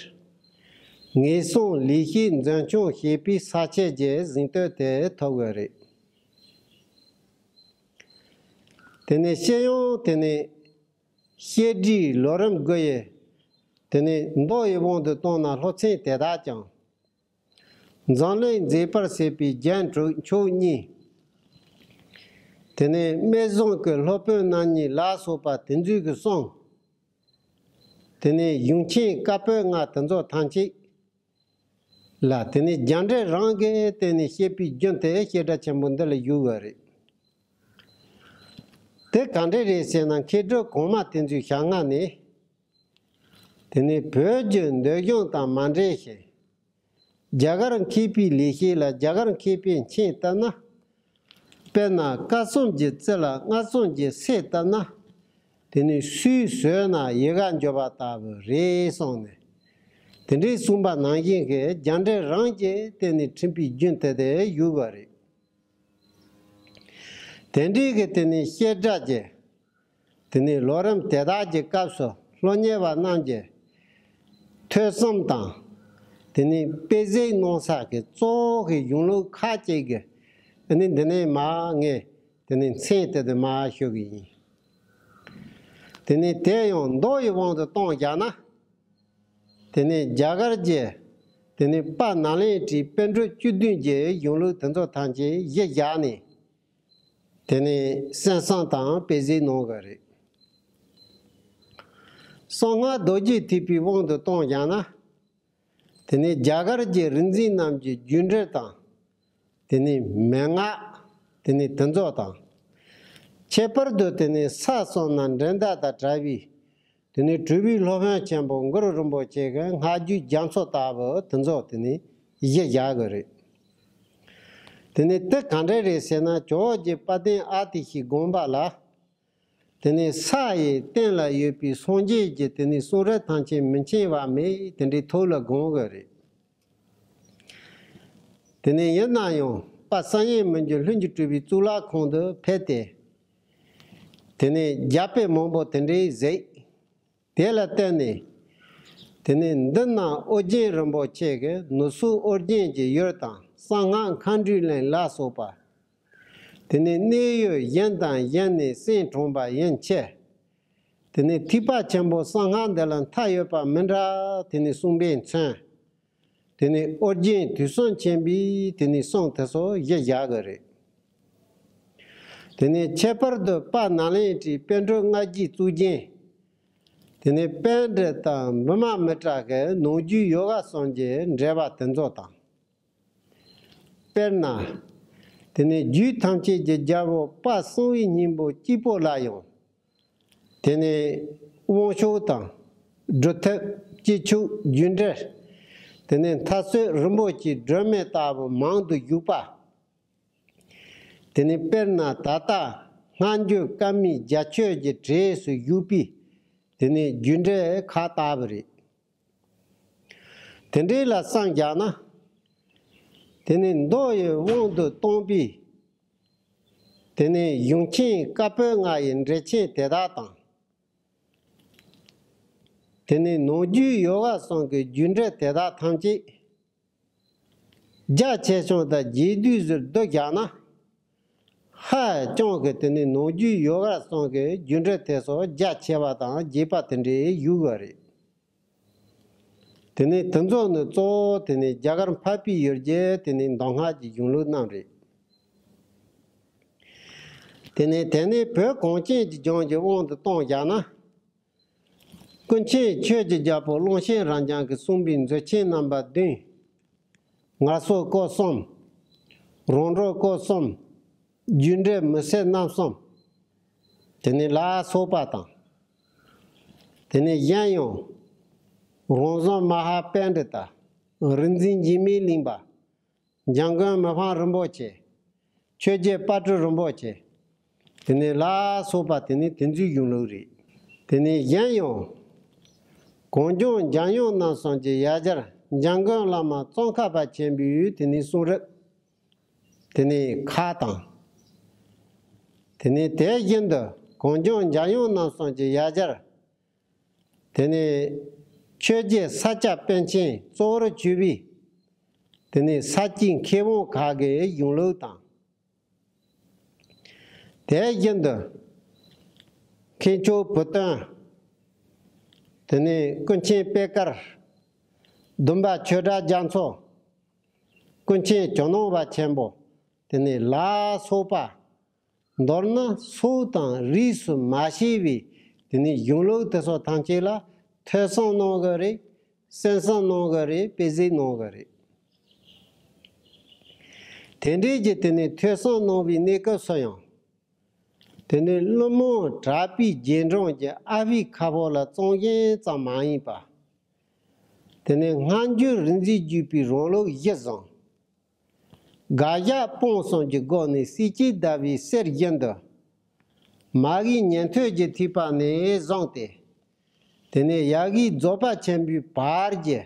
ངེས་གསང་ལེགས་བཤད་མཛོད་ཆུང་ཞེས་པའི་ས་བཅད་ཀྱི་གཟེངས་བསྟོད་དེ་ཐོབ་དགོས་རེད། དེ་ནས་སྤྱི་ཡོངས་དེ་ནས་བཤད་སྒྲིག་ལོ་རིམ་དགུ་ཡི། དེ་ནས་མདོ་ཡི་དབང་དུ་བཏང་ན་སློབ་ཚན་དེ་དག་ཀྱང་། འཛམ་གླིང་མཛེས་པར་བྱེད་པའི་རྒྱན་དྲུག་མཆོག་གཉིས། དེ་ནས་དམིགས་བཟང་གི་སློབ་དཔོན་རྣམ་གཉིས་ལ་སོགས་པ་དེ་ཚོ་གི་གསུང་། དེ་ནས་གཞུང་ཆེན་བཀའ་པོད་ལྔ་དེ་ཚོ་ཐམས་ཅད་ལ། དེ་ནས་རྒྱ་འགྲེལ་རང་གིས་བརྟེན་ནས་བཤད་པའི་རྒྱུན་དེ་བཤད་གྲྭ་ཆེན་པོ་འདི་ལ་བཞུགས་པ་རེད། དེ་ག་འདྲས་རེད་ཟེར་ན། མཁས་གྲུབ་གོང་མ་དེ་ཚོའི་ཞལ་སྔ་ནས། དེ་ནས་བོད་ཀྱི་འདོད་གཞུང་དང་མ་འདྲེས་ཤིང་། རྒྱ་གར་མཁས་པའི་ལེགས་བཤད་ལ་རྒྱ་གར་མཁས་པས་མཁྱེན་བཏབ་ན། དཔེར་ན་སྐབས་གསུམ་གྱི་རྩི་ལ་སྔགས་གསུམ་གྱི་སྲས་བཏབ་ན། དེ་ནས་སུས་ཟོས་ན་ཡི་ག་འཇོམས་པ་ལྟ་བུ་རེད་གསུངས་ནས། དེ་འདྲའི་གསུངས་པ་ནང་བཞིན་གྱི་རྒྱ་འགྲེལ་རང་གིས་བརྟེན་ནས་ཁྲིམས་པའི་རྒྱུན་དེ་དེ་བཞུགས་པ་རེད། དེ་འདྲའི་གི་དེ་ནས་བཤད་གྲྭ་གྱི། དེ་ནས་ལོ་རིམ་དེ་དག་གི་སྐབས་སུ་སློབ་གཉེར་བ་རྣམས་ཀྱི་ཐོས་བསམ་དང་། དེ་ནས་དཔེ་གཟིགས་གནང་ས་གི་གཙོ་བོ་གི་གཞུང་ལུགས་ཁག་ཅིག་གི་ཨ་ནི་འདི་ནས་མར་ངས་དེ་ནས་མཚན་དེ་དེ་མར་ཞུ་གི་ཡིན། དེ་ནས་དེ་ཡང་མདོ་ཡི་དབང་དུ་བཏང་བཞག་ན། དེ་ནས་རྒྱ་གར་གྱི་དེ་ནས་དཔལ་ནཱ་ལེནྡྲའི་པཎ་གྲུབ་བཅུ་བདུན་གྱི་གཞུང་ལུགས་དེ་ཚོ་ཐམས་ཅད་གཞི་བཞག་ནས། དེ་ནས་གསན་བསམ་དང་དཔེ་གཟིགས་གནང་གི་རེད། གསང་སྔགས་རྡོ་རྗེ་ཐེག་པའི་དབང་དུ་བཏང་བཞག་ན། དེ་ནས་རྒྱ་གར་གྱི་རིག་འཛིན་རྣམས་ཀྱི་རྒྱུད་འགྲེལ་དང་། དེ་ནས་མན་ངག་དེ་ནས་དེ་ཚོ་དང་། ཁྱད་པར་དུ་དེ་ནས་ས་གསུམ་ན་འགྲན་ཟླ་དང་བྲལ་བའི། དེ་ནས་གྲུབ་པའི་སློབ་དཔོན་ཆེན་པོ་གུ་རུ་རིན་པོ་ཆེ་གི་སྔགས་རྒྱུད་རྒྱ་མཚོ་ལྟ་བུ་དེ་ཚོ་དེ་ནས་གཞི་བཞག་གི་རེད། དེ་ནས་དེ་ག་འདྲས་རེད་ཟེར་ན། ཇོ་བོ་རྗེ་དཔལ་ལྡན་ཨ་ཏི་ཤའི་དགོངས་པ་ལ། དེ་ནས་ས་ཡི་སྟེང་ལ་ཡོད་པའི་སངས་རྒྱས་ཀྱི་དེ་ནས་གསུང་རབ་ཐམས་ཅད་མི་མཁྱེན་པ་མེད། དེ་འདྲའི་ཐོག་ལ་དགོངས་གི་རེད། དེ་ནས་ཡིན་ན་ཡང་དཔལ་གསང་ཡེ་མི་འགྱུར་ལྷུན་གྱིས་གྲུབ་པའི་གཙུག་ལག་ཁང་དུ་ཕེབས་ཏེ། དེ་ནས་རྒྱ་དཔེ་མང་པོ་དེ་འདྲའི་གཟིགས། དེ་ལ་བརྟེན་ནས། དེ་ནས་འདི་ན་ཨོ་རྒྱན་རིན་པོ་ཆེ་གི་ནུབ་སོག་ཨོ་རྒྱན་གྱི་ཡུལ་དང་གསང་སྔགས་མཁའ་འགྲོའི་གླིང་ལ་སོགས་པ། དེ་ནས་གནས་ཡུལ་གཞན་དང་གཞན་ནས་སེམས་དྲངས་པ་ཡན་ཆད། དེ་ནས་ཐེག་པ་ཆེན་པོ་གསང་སྔགས་འདི་ལ་མཐའ་ཡོད་པ་མི་འདྲ། དེ་ནས་གསུངས་པས་མཚོན། དེ་ནས་ཨོ་རྒྱན་དུས་གསུམ་མཁྱེན་པའི་དེ་ནས་གསུང་དེ་ཚོ་གཞི་བཞག་གི་རེད། དེ་ནས་ཁྱད་པར་དུ་དཔལ་ནཱ་ལེནྡྲའི་པཎ་གྲུབ་སྔགས་ཀྱི་གཙུག་རྒྱན། དེ་ནས་པཎྜི་ཏ་དང་བི་མ་མི་ཏྲ་གི་ནམ་རྒྱུན་ཡོ་ག་གསུམ་གྱི་འགྲེལ་པ་དེ་ཚོ་དང་། དཔེར་ན། དེ་ནས་རྒྱུད་ཐམས་ཅད་ཀྱི་རྒྱལ་པོ་དཔལ་གསང་བའི་སྙིང་པོ་སྐྱེས་བུ་ལ་ཡང་། དེ་ནས་དབང་ཕྱུག་དང་། སྒྲུབ་ཐབས་སྤྱི་ཆོས་རྒྱུད་འགྲེལ། དེ་ནས་མཐར་སྲིད་རིན་པོ་ཆེའི་སྒྲོན་མེ་ལྟ་བུ་མང་དུ་བཞུགས་པ། དེ་ནས་དཔེར་ན་ད་ལྟ་སྔ་འགྱུར་བཀའ་མའི་རྒྱ་ཆོས་ཀྱི་གྲས་སུ་བཞུགས་པའི་དེ་ནས་རྒྱུད་འགྲེལ་ཁག་ལྟ་བུ་རེད། དེ་འདྲའི་ལ་བསམ་བཞག་ན། དེ་ནས་མདོ་ཡི་དབང་དུ་བཏང་པའི་དེ་ནས་གཞུང་ཆེན་བཀའ་པོད་ལྔ་ཡི་འགྲེལ་ཆེན་དེ་དག་དང་། དེ་ནས་ནམ་རྒྱུན་ཡོ་ག་གསུམ་གྱི་རྒྱུད་འགྲེལ་དེ་དག་ཐམས་ཅད་རྒྱ་ཆེ་ཆུང་དང་རྒྱས་བསྡུས་སུ་བསྡུ་བཞག་ན། ཧ་ཅང་གི་དེ་ནས་ནམ་རྒྱུན་ཡོ་ག་གསུམ་གྱི་རྒྱུད་འགྲེལ་དེ་ཚོ་རྒྱ་ཆེ་བ་དང་རྒྱས་པ་དེ་འདྲའི་ཡོད་པ་རེད། དེ་ནས་དེ་ཚོ་ནི་གཙོ་བོ་དེ་ནས་རྒྱ་གར་འཕགས་པའི་ཡུལ་གྱི་དེ་ནས་གདམས་ངག་གི་གཞུང་ལུགས་རྣམས་རེད། དེ་ནས་དེ་ནས་བོད་གངས་ཅན་གྱི་ལྗོངས་ཀྱི་དབང་དུ་བཏང་བཞག་ན། ཀུན་མཁྱེན་ཆོས་ཀྱི་རྒྱལ་པོ་གླང་ཆེན་རབ་འབྱམས་ཀྱིས་གསུངས་པའི་མཛོད་ཆེན་རྣམ་པ་བདུན། ངལ་གསོ་སྐོར་གསུམ། རང་གྲོལ་སྐོར་གསུམ། རྒྱུད་འགྲེལ་མི་ཟད་རྣམ་གསུམ། དེ་ནས་ལ་སོགས་པ་དང་། དེ་ནས་གཞན་ཡང་། རང་བྱུང་མ་ཧཱ་པཎྜི་ཏ། རིག་འཛིན་འཇིགས་མེད་གླིང་པ། འཇམ་མགོན་མི་ཕམ་རིན་པོ་ཆེ། ཆོས་རྗེ་དཔལ་སྤྲུལ་རིན་པོ་ཆེ། དེ་ནས་ལ་སོགས་པ་དེ་ནས་དེ་ཚོའི་གཞུང་ལུགས་རེད། དེ་ནས་གཞན་ཡང་། གངས་ལྗོངས་འཇམ་དབྱངས་རྣམ་གསུམ་གྱི་ཡ་གྱལ་འཇམ་མགོན་བླ་མ་ཙོང་ཁ་པ་ཆེན་པོའི་དེ་ནས་གསུང་རབ། དེ་ནས་ཁག་དང་། དེ་ནས་དེ་བཞིན་དུ་གངས་ལྗོངས་འཇམ་དབྱངས་རྣམ་གསུམ་གྱི་ཡ་གྱལ། དེ་ནས་ཆོས་རྗེ་ས་སྐྱ་པཎ་ཆེན་གཙོ་བོར་གྱུར་པའི་དེ་ནས་ས་སྐྱའི་མཁས་དབང་ཁག་གི་གཞུང་ལུགས་དང་། དེ་བཞིན་དུ་མཁན་ཆེན་བུ་སྟོན། དེ་ནས་ཀུན་མཁྱེན་པད་དཀར། སྡོམ་པ་ཆོས་གྲགས་རྒྱ་མཚོ། ཀུན་མཁྱེན་ཇོ་ནང་པ་ཆེན་པོ། དེ་ནས་ལ་སོགས་པ། མདོར་ན་སུ་དང་རིས་སུ་མ་ཆད་པའི་དེ་ནས་གཞུང་ལུགས་དེ་ཚོ་ཐམས་ཅད་ལ་ཐོས་བསམ་གནང་གི་རེད། གསན་བསམ་གནང་གི་རེད། དཔེ་གཟིགས་གནང་གི་རེད། དེ་འདྲའི་གི་དེ་ནས་ཐོས་བསམ་གནང་བའི་གནས་སྐབས་སུ་ཡང་། དེ་ནས་ཀླུ་མོ་གྲགས་པའི་རྗེས་འབྲང་གི་ཨ་བྷི་ཁ་པོ་ལ་བརྩོན་ཞེན་ཙམ་མ་ཡིན་པ། དེ་ནས་སྔ་འགྱུར་རིག་འཛིན་བརྒྱུད་པའི་རང་ལུགས་གཞིར་བཟུང་། དགག་བཞག་སྤོང་གསུམ་གྱི་སྒོ་ནས་གསེར་གྱི་ཟླ་བའི་གསེར་བཞིན་དུ། མ་གིའི་ཉན་ཐོས་ཀྱི་ཐེག་པ་ནས་བཟུང་སྟེ། དེ་ནས་ཡ་གིའི་རྫོགས་པ་ཆེན་པོའི་བར་གྱི།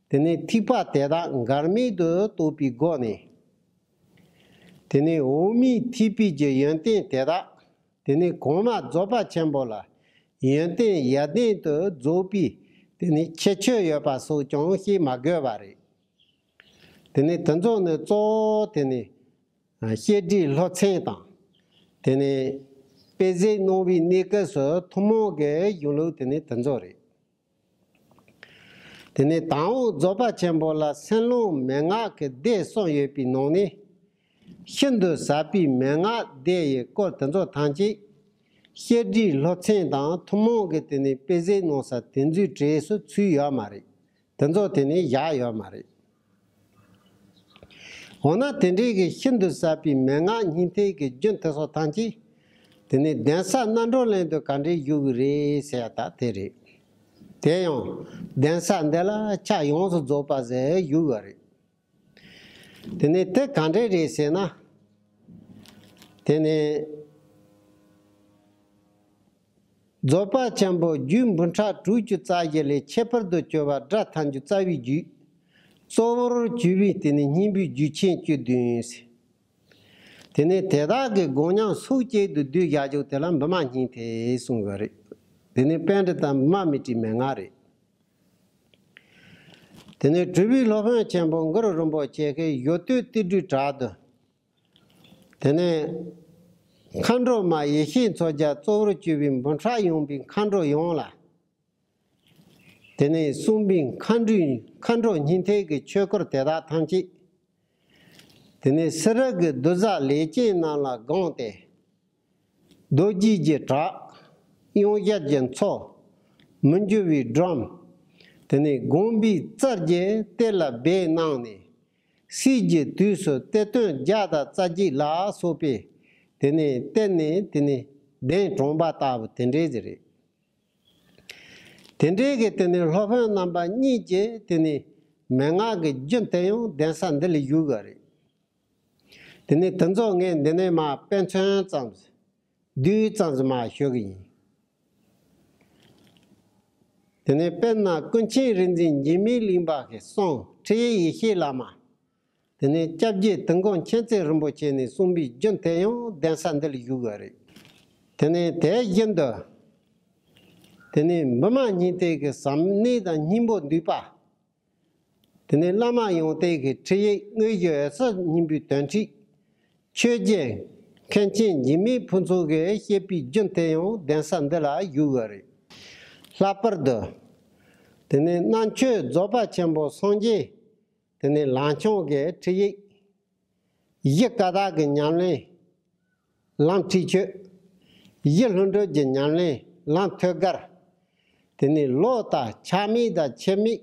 དེ་ནས་ཐེག་པ་དེ་དག་འགལ་མེད་དུ་རྟོགས་པའི་སྒོ་ནས། དེ་ནས་འོག་མིན་ཐེག་པའི་གི་ཡོན་ཏན་དེ་དག་དེ་ནས་གོང་མ་རྫོགས་པ་ཆེན་པོ་ལ་ཡོན་ཏན་ཡར་ལྡན་དུ་རྫོགས་པའི་དེ་ནས་ཁྱད་ཆོས་ཡོད་པ་སོགས་ཀྱང་བཤད་མ་དགོས་པ་རེད། དེ་ནས་དེ་ཚོ་ནི་གཙོ་བོ་དེ་ནས་བཤད་སྒྲུབ་སློབ་ཚན་དང་། དེ་ནས་དཔེ་གཟིགས་གནང་བའི་གནས་སྐབས་སུ་ཐུན་མོང་གི་གཞུང་ལུགས་དེ་ནས་དེ་ཚོ་རེད། དེ་ནས་དང་པོ་རྫོགས་པ་ཆེན་པོ་ལ་སེམས་བློ་མན་ངག་གི་སྡེ་གསུམ་ཡོད་པའི་ནང་ནས། ཤིན་ཏུ་ཟབ་པའི་མན་ངག་སྡེ་ཡི་སྐོར་དེ་ཚོ་ཐམས་ཅད། བཤད་སྒྲུབ་སློབ་ཚན་དང་ཐུན་མོང་གི་དེ་ནས་དཔེ་གཟིགས་གནང་ས་དེ་ཚོའི་གྲས་སུ་ཚུད་ཡོད་མ་རེད། དེ་ཚོ་དེ་ནས་བཞག་ཡོད་མ་རེད། འོ་ན་དེ་འདྲའི་གི་ཤིན་ཏུ་ཟབ་པའི་མན་ངག་སྙིང་ཐིག་གི་རྒྱུན་དེ་ཚོ་ཐམས་ཅད། དེ་ནས་གདན་ས་རྣམ་གྲོལ་གླིང་དུ་ག་འདྲའི་བཞུགས་ཀྱི་རེད་ཟེར་ཡ་ད་དེ་རེད། དེ་ཡང་གདན་ས་འདི་ལ་ཕྱག་ཡོངས་སུ་རྫོགས་པ་ཟེར་བཞུགས་ཡོད་རེད། དེ་ནས་དེ་ག་འདྲ་རེད་ཟེར་ན། དེ་ནས་རྫོགས་པ་ཆེན་པོ་རྒྱུད་འབུམ་ཕྲག་དྲུག་ཅུ་རྩ་བཞི་ལས་ཁྱད་པར་དུ་གྱུར་པ་སྒྲ་ཐམས་ཅད་རྩ་བའི་རྒྱུད། གཙོ་བོར་གྱུར་པའི་དེ་ནས་སྙིང་པོའི་རྒྱུད་ཆེན་བཅུ་བདུན་ཟེར། དེ་ནས་དེ་དག་གི་དགོངས་ཉམས་ཚིགས་བཅད་དུ་བསྡུས་བཞག་ཆོག་དེ་ལ་བི་མ་སྙིང་ཐིག་གསུང་གི་རེད། དེ་ནས་པཎྜི་ཏ་བི་མ་མི་ཏྲའི་མན་ངག་རེད། དེ་ནས་གྲུབ་པའི་སློབ་དཔོན་ཆེན་པོ་གུ་རུ་རིན་པོ་ཆེ་གིས་གཞུང་དོན་ཏིལ་འབྲུའི་བྲག་ཏུ། དེ་ནས་མཁའ་འགྲོ་མ་ཡེ་ཤེས་མཚོ་རྒྱལ་གཙོ་བོར་གྱུར་པའི་འབུམ་ཕྲག་ཡངས་པའི་མཁའ་འགྲོ་ཡོངས་ལ། དེ་ནས་གསུངས་པའི་མཁའ་འགྲོའི་མཁའ་འགྲོ་སྙིང་ཐིག་གི་ཆོས་སྐོར་དེ་དག་ཐམས་ཅད། དེ་ནས་སུ་ར་གི་གདུལ་བྱ་ལས་ཅན་རྣམས་ལ་དགོངས་ཏེ། རྡོ་རྗེ་གི་བྲག། གཡང་གཞི་གི་མཚོ། མི་འགྱུར་བའི་སྒྲོམ། དེ་ནས་དགོངས་པའི་རྩལ་གྱིས་གཏེར་ལ་སྦས་གནང་ནས། སྲས་ཀྱི་དུས་སུ་གཏེར་སྟོན་བརྒྱ་དང་རྩ་བརྒྱད་ལ་སོགས་པས་དེ་ནས་གཏེར་ནས་དེ་ནས་གདན་དྲངས་པ་ལྟ་བུ་དེ་འདྲའི་ཟིག་རེད། དེ་འདྲའི་གི་དེ་ནས་སློབ་དཔོན་རྣམ་པ་གཉིས་ཀྱིས་དེ་ནས་མན་ངག་གི་རྒྱུན་དེ་ཡང་གདན་ས་འདི་ལ་བཞུགས་པ་རེད། དེ་ནས་དེ་ཚོ་ངས་འདི་ནས་མར་དཔེ་མཚོན་ཙམ་བསྡུས་ཙམ་ཞིག་མར་ཞུ་གི་ཡིན། དེ་ནས་དཔེར་ན་ཀུན་མཁྱེན་རིག་འཛིན་འཇིགས་མེད་གླིང་པ་གི་གསུང་ཁྲིད་ཡིག་ཡེ་ཤེས་བླ་མ། དེ་ནས་སྐྱབས་རྗེ་དིལ་མགོ་མཁྱེན་བརྩེ་རིན་པོ་ཆེ་ནས་གསུངས་པའི་རྒྱུན་དེ་ཡང་གདན་ས་འདི་ལ་བཞུགས་པ་རེད། དེ་ནས་དེ་བཞིན་དུ། དེ་ནས་བི་མ་སྙིང་ཐིག་གི་ཟབ་གནད་དང་སྙིང་པོ་བསྡུས་པ། དེ་ནས་བླ་མ་ཡོན་ཏན་གྱི་ཁྲིད་ཡིག་དངོས་གཞི་འོད་གསལ་སྙིང་པོའི་དོན་ཁྲིད། ཆོས་རྒྱལ་མཁན་ཆེན་འཇིགས་མེད་ཕུན་ཚོགས་ཀྱིས་བཤད་པའི་རྒྱུན་དེ་ཡང་གདན་ས་འདི་ལ་བཞུགས་པ་རེད། ལྷག་པར་དུ། དེ་ནས་རྣམ་དཔྱོད་རྫོགས་པ་ཆེན་པོ་སངས་རྒྱས། དེ་ནས་ལམ་སྦྱོང་གི་ཁྲིད་ཡིག། གཞི་བཀའ་རྟགས་ཀྱི་ཉམས་ལེན། ལམ་ཁྲིད་ཆོས། གཞི་ལྷུན་གྲུབ་ཀྱི་ཉམས་ལེན་ལམ་ཐོད་རྒལ། དེ་ནས་ལོག་ལྟ་ཆགས་མེད་དང་ཁྱད་མེད།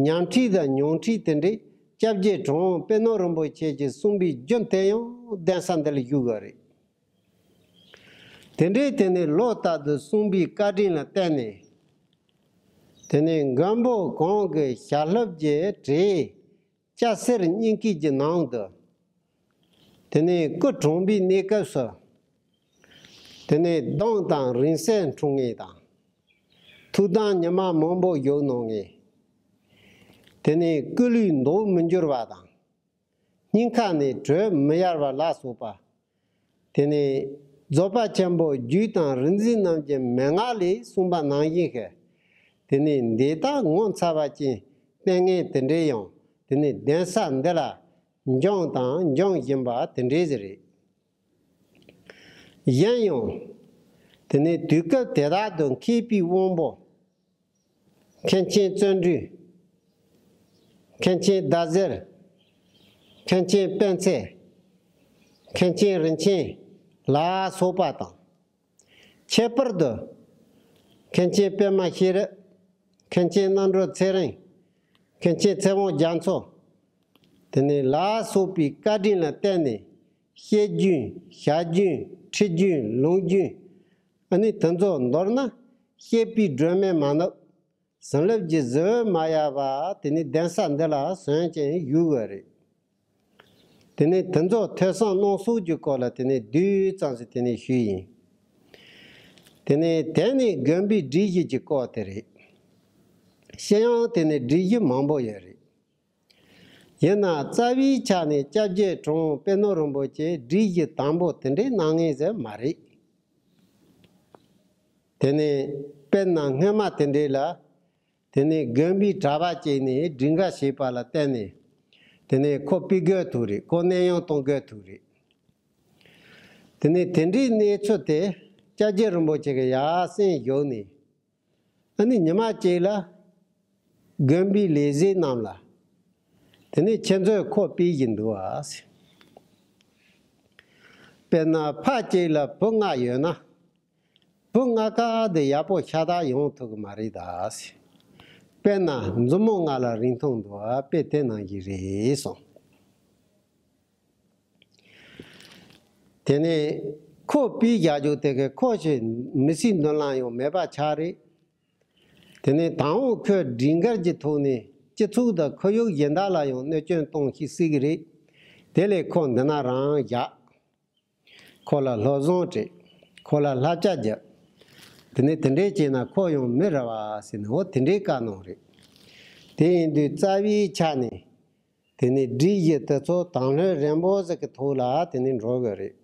ཉམས་ཁྲིད་དང་མྱོང་ཁྲིད་དེ་འདྲའི་སྐྱབས་རྗེ་གྲུབ་དབང་པད་ནོར་རིན་པོ་ཆེ་གིས་གསུངས་པའི་རྒྱུན་དེ་ཡང་གདན་ས་འདི་ལ་བཞུགས་པ་རེད། དེ་འདྲའི་དེ་ནས་ལོག་ལྟ་དུ་གསུངས་པའི་བཀའ་དྲིན་ལ་བརྟེན་ནས། དེ་ནས་མགོན་པོ་གང་གི་ཞལ་སློབ་ཀྱི་གྲས། སྐྱ་སེར་གཉིས་ཀའི་གི་ནང་དུ། དེ་ནས་སྐུ་གྲོངས་པའི་གནས་སྐབས་སུ། དེ་ནས་གདོང་དང་རིང་བསྲེལ་འཁྲུངས་ངེས་དང་། ཐུགས་དམ་ཉི་མ་མང་པོ་བཞུགས་གནང་ངེས། དེ་ནས་སྐུ་ལུས་མདོག་མི་འགྱུར་བ་དང་། སྙིང་ཁ་ནས་དྲོད་མི་ཡལ་བ་ལ་སོགས་པ། དེ་ནས་རྫོགས་པ་ཆེན་པོ་རྒྱུད་དང་རིག་འཛིན་རྣམས་ཀྱི་མན་ངག་ལས་གསུངས་པ་ནང་བཞིན་ཞིག་དེ་ནས་འདི་དག་ངོ་མཚར་བ་ཅན་ལྟས་ངན་དེ་འདྲའི་ཡང་དེ་ནས་གདན་ས་འདི་ལ་འབྱུང་དང་འབྱུང་བཞིན་པ་དེ་འདྲའི་ཟིག་རེད། གཞན་ཡང་། དེ་ནས་དུས་སྐབས་དེ་དག་ཏུ་མཁས་པའི་དབང་པོ། མཁན་ཆེན་བརྩོན་འགྲུས། མཁན་ཆེན་ཟླ་ཟེར། མཁན་ཆེན་སྤེན་ཚེ། མཁན་ཆེན་རིན་ཆེན་ལ་སོགས་པ་དང་། ཁྱད་པར་དུ། མཁན་ཆེན་པད་མ་ཤེས་རབ། མཁན་ཆེན་རྣམ་གྲོལ་ཚེ་རིང་། མཁན་ཆེན་ཚེ་དབང་རྒྱ་མཚོ། དེ་ནས་ལ་སོགས་པའི་བཀའ་དྲིན་ལ་བརྟེན་ནས་བཤད་རྒྱུན་བྱ་རྒྱུན་ཁྲིད་རྒྱུན་ལུང་རྒྱུན། ཨ་ནི་དེ་ཚོ་མདོར་ན་བཤད་པའི་སྒྲོན་མེ་མ་ནུབ། བྱིན་རླབས་ཀྱི་གཟི་འོད་མ་ཡལ་བ་དེ་ནི་གདན་ས་འདི་ལ་སོན་ཅིང་བཞུགས་པ་རེད། དེ་ནས་དེ་ཚོ་ཐོས་བསམ་སྣང་གསུམ་གྱི་སྐོར་ལ་དེ་ནས་བསྡུས་ཙམ་ཞིག་དེ་ནས་ཞུས་ཡིན། དེ་ནས་དེ་ནས་དགོན་པའི་སྒྲིག་གཞི་གྱི་སྐོར་དེ་རེད། ཤེས་ཡོན་དེ་ནས་སྒྲིག་གཞི་མང་པོ་ཡོད་རེད། ཡིན་ན་རྩ་བའི་ཆ་ནས་སྐྱབས་རྗེ་གྲུབ་དབང་པད་ནོར་རིན་པོ་ཆེ་སྒྲིག་གཞི་དང་པོ་དེ་འདྲའི་གནང་མཁན་ཟིག་མ་རེད། དེ་ནས་དཔེར་ན་སྔོན་མ་དེ་འདྲའི་ལ། དེ་ནས་དགོན་པའི་གྲྭ་པ་བྱས་ནས་སྒྲིག་འགལ་བྱས་པ་ལ་བརྟེན་ནས། དེ་ནས་ཁོ་ཕུད་དགོས་ཐུག་རེད། ཁོ་གནས་དབྱུང་གཏོང་དགོས་ཐུག་རེད། དེ་ནས་དེ་འདྲའི་གནས་ཚུལ་དེ་སྐྱབས་རྗེ་རིན་པོ་ཆེ་གིས་ཡར་སེམས་ཞུགས་ནས། ཨ་ནི་ཉི་མ་གཅིག་ལ་དགོན་པའི་ལས་བྱེད་རྣམས་ལ། དེ་ནས་ཁྱེད་ཚོས་ཁོ་ཕུད་བཞིན་འདུག་ཨ་ཟེར། དཔེར་ན་ཕ་གཅིག་ལ་བུ་ལྔ་ཡོད་ན། བུ་ལྔ་ཀ་དེ་ཡག་པོ་ཤ་སྟག་ཡོང་ཐུབ་ཀྱི་མ་རེད་ད་ཟེར། དཔེར་ན་མཛུབ་མོ་ལྔ་ལ་རིང་ཐུང་འདུག་ཨ། དཔེ་དེ་ནང་བཞིན་རེད་གསུངས། དེ་ནས་ཁོ་ཕུད་བཞག་རྒྱུ་དེ་གིས་ཁོ་ཞིག་མི་ཚེའི་མདུན་ལམ་ཡང་མེད་པ་ཆགས་རེད། དེ་ནས་དང་པོ་ཁོས་སྒྲིག་འགལ་གྱི་ཐོག་ནས་སྤྱི་ཚོགས་དང་ཁོར་ཡུག་གཞན་དག་ལ་ཡང་གནོད་སྐྱོན་གཏོང་ཤེས་སྲིད་ཀྱི་རེད། དེ་ལས་ཁོ་འདི་ན་རང་བཞག་ཁོ་ལ་སློབ་སྦྱོང་སྤྲད། ཁོ་ལ་བསླབ་བྱ་རྒྱབ། དེ་ནས་དེ་འདྲས་བྱས་ན་ཁོ་ཡང་མི་རེད་བ་ཟེར་ནས་འོ་དེ་འདྲས་བཀའ་གནང་རེད། དེ་ཡིན་དུས་རྩ་བའི་ཆ་ནས། དེ་ནས་སྒྲིག་གཞི་དེ་ཚོ་དང་ལེན་རན་པོ་ཟིག་གི་ཐོག་ལ་དེ་ནས་འགྲོ་དགོས་རེད།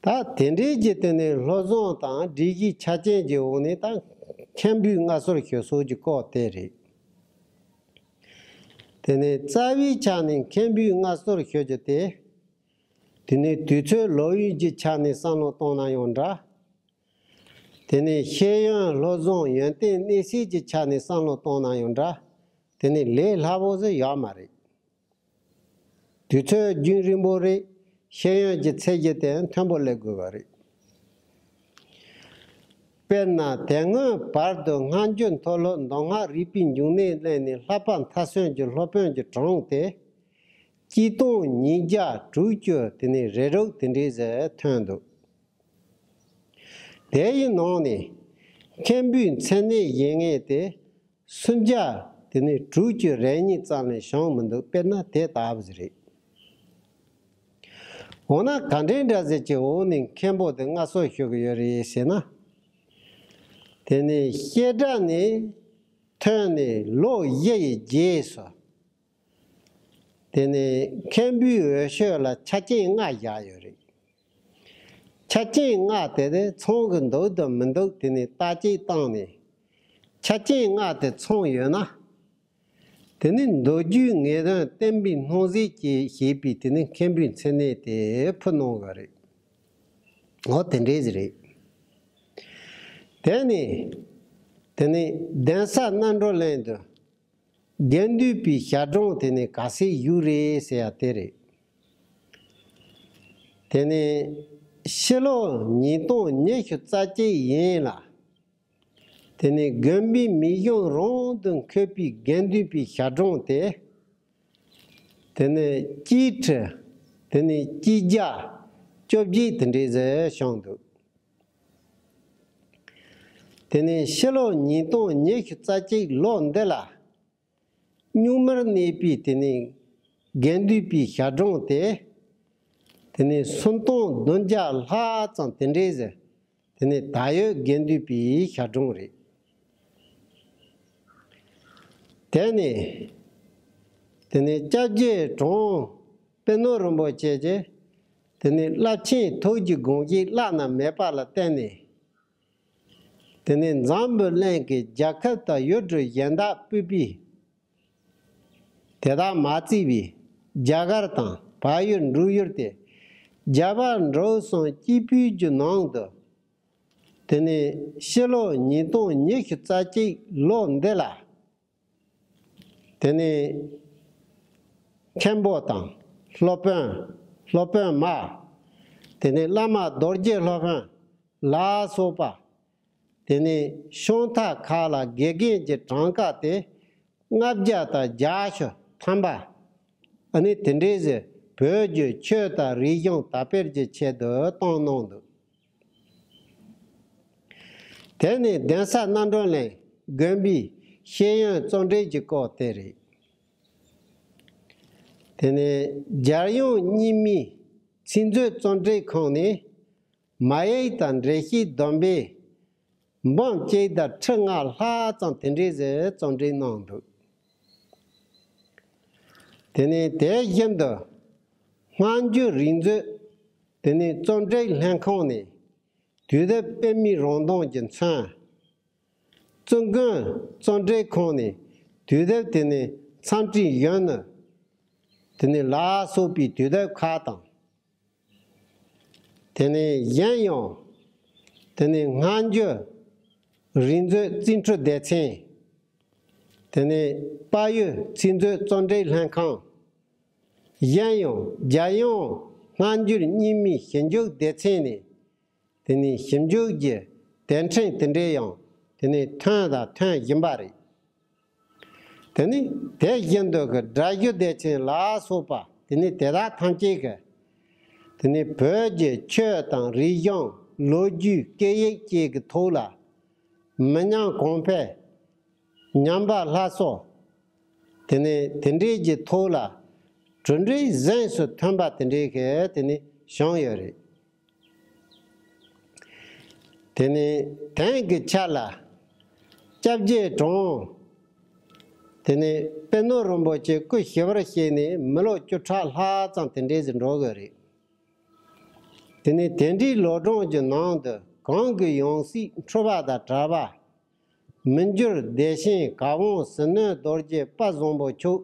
ད་དེ་འདྲའི་གི་དེ་ནས་སློབ་སྦྱོང་དང་སྒྲིག་གཞི་ཆ་རྐྱེན་གྱི་འོག་ནས་ད་མཁན་པོའི་མངའ་གསོལ་ཞུ་སྲོལ་གྱི་སྐོར་དེ་རེད། དེ་ནས་རྩ་བའི་ཆ་ནས་མཁན་པོའི་མངའ་གསོལ་ཞུ་རྒྱུ་དེ། དེ་ནས་དུས་ཚོད་ལོ་ཡུན་གྱི་ཆ་ནས་བསམ་བློ་གཏོང་ན་ཡང་འདྲ། དེ་ནས་ཤེས་ཡོན་སློབ་སྦྱོང་ཡོན་ཏན་གནས་ཚད་ཀྱི་ཆ་ནས་བསམ་བློ་གཏོང་ན་ཡང་འདྲ། དེ་ནས་ལས་སླ་པོ་ཟིག་ཡོད་མ་རེད། དུས་ཚོད་རྒྱུན་རིང་པོ་རེད། ཤེས་ཡོན་གྱི་ཚད་གཞི་དེ་མཐོན་པོ་སླེབས་དགོས་པ་རེད། དཔེར་ན་དེ་སྔོན་བར་དུ་སྔ་འགྱུར་མཐོ་སློབ་མདོ་སྔགས་རིག་པའི་འབྱུང་གནས་གླིང་ནས་བསླབ་པ་མཐར་སོན་གྱི་སློབ་དཔོན་གྱི་གྲངས་དེ་གཅིག་སྟོང་ཉིས་བརྒྱ་དྲུག་ཅུ་དེ་ནས་རེ་རོགས་དེ་འདྲས་ཟེར་ཐོན་འདུག་དེ་ཡི་ནང་ནས་མཁན་པོའི་མཚན་གནས་བཞེས་མཁན་དེ་སུམ་བརྒྱ་དེ་ནས་དྲུག་ཅུ་རེ་གཉིས་ཙམ་ལས་བྱུང་མི་འདུག་དཔེར་ན་དེ་ལྟ་བུ་ཟིག་རེད། འོ་ན་ག་འདྲའི་འདྲ་ཟེར་གྱི་འོག་ནས་མཁན་པོ་དེ་མངའ་གསོལ་ཞུ་གི་ཡོད་རེད་ཟེར་ན། དེ་ནས་བཤད་གྲྭ་ནས་ཐོན་ནས་ལོ་བཞི་ཡི་རྗེས་སུ། དེ་ནས་མཁན་པོའི་འོས་ཤོག་ལ་ཆ་རྐྱེན་ལྔ་བཞག་ཡོད་རེད། ཆ་རྐྱེན་ལྔ་དེ་དེ་ཚང་གི་འདུག་དང་མི་འདུག་དེ་ནས་བརྟག་དཔྱད་བཏང་ནས། ཆ་རྐྱེན་ལྔ་དེ་ཚང་ཡོད་ན། དེ་ནི་མདོ་རྒྱུད་ངེས་དོན་བསྟན་པའི་སྣང་གཟིགས་ཀྱིས་ཞེས་པའི་དེ་ནི་མཁན་པོའི་མཚན་གནས་དེ་ཕུལ་གནང་གི་རེད། འོ་དེ་འདྲས་ཟིག་རེད། དེ་ནི་དེ་ནི་གདན་ས་རྣམ་གྲོལ་གླིང་དུ་དགེ་འདུན་པའི་ཞལ་གྲངས་དེ་ནི་ག་ཚད་ཡོད་རེད་ཟེར་ཡ་དེ་རེད། དེ་ནི་ཕྱི་ལོ་ཉིས་སྟོང་ཉི་ཤུ་རྩ་གཅིག་ཡིན་ལ། དེ་ནས་དགོན་པའི་མི་གཞུང་རང་དུ་འཁོད་པའི་དགེ་འདུན་པའི་ཞལ་གྲངས་དེ། དེ་ནས་གཅིག་ཁྲི། དེ་ནས་གཅིག་བརྒྱ་བཅོ་བརྒྱད་དེ་འདྲས་ཟེར་བྱུང་འདུག་དེ་ནས་ཕྱི་ལོ་ཉིས་སྟོང་ཉི་ཤུ་རྩ་གཅིག་ལོ་འདི་ལ། སྨྱུག་མར་གནས་པའི་དེ་ནས་དགེ་འདུན་པའི་ཞལ་གྲངས་དེ། དེ་ནས་སུམ་སྟོང་བདུན་བརྒྱ་ལྷག་ཙམ་དེ་འདྲས་ཟེར། དེ་ནས་ད་ཡོད་དགེ་འདུན་པའི་ཞལ་གྲངས་རེད། དེ་ནས་དེ་ནས་སྐྱབས་རྗེ་གྲུབ་དབང་པད་ནོར་རིན་པོ་ཆེ་གིས་དེ་ནས་རླབས་ཆེན་ཐུགས་ཀྱི་དགོངས་བཞེད་བླ་ན་མེད་པ་ལ་བརྟེན་ནས། དེ་ནས་འཛམ་བུ་གླིང་གི་རྒྱལ་ཁབ་དང་ཡུལ་གྲུ་གཞན་དག་སྤོས་པའི་དེ་དག་མ་བརྩིས་པའི་རྒྱ་གར་དང་བལ་ཡུལ་འབྲུག་ཡུལ་ཏེ་རྒྱ་བལ་འབྲུག་གསུམ་སྐྱིད་པོའི་རྒྱུ་ནང་དུ། དེ་ནས་ཕྱི་ལོ་ཉིས་སྟོང་ཉི་ཤུ་རྩ་གཅིག་ལོ་འདི་ལ། དེ་ནས་མཁན་པོ་དང་སློབ་དཔོན། སློབ་དཔོན་མ། དེ་ནས་བླ་མ་རྡོ་རྗེ་སློབ་དཔོན་ལ་སོགས་པ། དེ་ནས་ཤོང་ཐབས་ཁག་ལ་དགེ་རྒན་གྱི་གྲངས་ཀ་དེ་ལྔ་བརྒྱ་དང་བརྒྱད་ཅུ་ཐམ་པ། ཨ་ནི་དེ་འདྲས་ཟེར་བོད་ཀྱི་ཆོས་དང་རིག་གཞུང་དར་སྤེལ་གྱི་ཆེད་དུ་བཏང་གནང་འདུག་དེ་ནི་གདན་ས་རྣམ་གྲོལ་གླིང་དགོན་པའི་ཤེས་ཡོན་གཙོ་འགྲེལ་གྱི་སྐོར་དེ་རེད། དེ་ནས་རྒྱལ་ཡོངས་རྙིང་མའི་ཚིག་མཛོད་གཙོ་འགྲེལ་ཁང་ནས་མ་ཡིག་དང་འགྲེལ་བཤད་བསྡོམས་པས་འབུམ་གཅིག་དང་ཁྲི་ལྔ་ལྷག་ཙམ་དེ་འདྲས་ཟེར་གཙོ་འགྲེལ་གནང་འདུག་དེ་ནས་དེ་བཞིན་དུ་སྔ་འགྱུར་རིག་མཛོད། དེ་ནས་གཙོ་འགྲེལ་ལྷན་ཁང་ནས་དུས་དེབ་དཔེ་མེད་རང་མདངས་ཀྱི་མཚོན། བཙུན་དགོན་གཙོ་འགྲེལ་ཁང་ནས་དུས་དེབ་དེ་ནས་མཚམས་སྤྲིན་གཞོན་ནུ། དེ་ནས་ལ་སོགས་པའི་དུས་དེབ་ཁག་དང་། དེ་ནས་གཞན་ཡང་། དེ་ནས་སྔ་འགྱུར་རིག་མཛོད་རྩིས་འཕྲུལ་སྡེ་ཚན། དེ་ནས་དཔལ་ཡུལ་ཚིག་མཛོད་གཙོ་འགྲེལ་ལྷན་ཁང་། གཞན་ཡང་རྒྱལ་ཡོངས་སྔ་འགྱུར་རྙིང་མའི་ཞིབ་འཇུག་སྡེ་ཚན་ནས་དེ་ནས་ཞིབ་འཇུག་གི་དེབ་ཕྲེང་དེ་འདྲས་ཡང་དེ་ནས་ཐོན་དང་ཐོན་བཞིན་པ་རེད། དེ་ནི་དེ་བཞིན་དུ་གི་སྒྲ་སྒྱུར་སྡེ་ཚན་ལ་སོགས་པ་དེ་ནི་དེ་དག་ཐམས་ཅད་ཀྱི་དེ་ནི་བོད་ཀྱི་ཆོས་དང་རིག་གཞུང་ལོ་རྒྱུས་སྐད་ཡིག་བཅས་ཀྱི་ཐོག་ལ་མི་ཉམས་གོང་འཕེལ། ཉམས་པ་སླར་གསོ། དེ་ནི་དེ་འདྲས་ཀྱི་ཐོག་ལ་གྲུབ་འབྲས་གཟེངས་སུ་ཐོན་པ་དེ་འདྲས་ཀྱི་དེ་ནི་བྱུང་ཡོད་རེད། དེ་ནས་དེང་གི་ཆ་ལ་སྐྱབས་རྗེ་གྲུབ་དབང་། དེ་ནས་པད་ནོར་རིན་པོ་ཆེ་སྐུ་ཞི་བར་གཤེགས་ནས་མི་ལོ་བཅུ་ཕྲག་ལྷག་ཙམ་དེ་འདྲས་ཟིག་འགྲོ་གི་རེད། དེ་ནས་དེ་འདྲའི་ལོ་གྲངས་ཀྱི་ནང་དུ་གང་གི་ཡང་སྲིད་འཁྲུལ་པ་དང་བྲལ་བ། མི་འགྱུར་བདེ་ཆེན་གར་དབང་ཟིལ་གནོན་རྡོ་རྗེ་དཔལ་བཟང་པོ་མཆོག་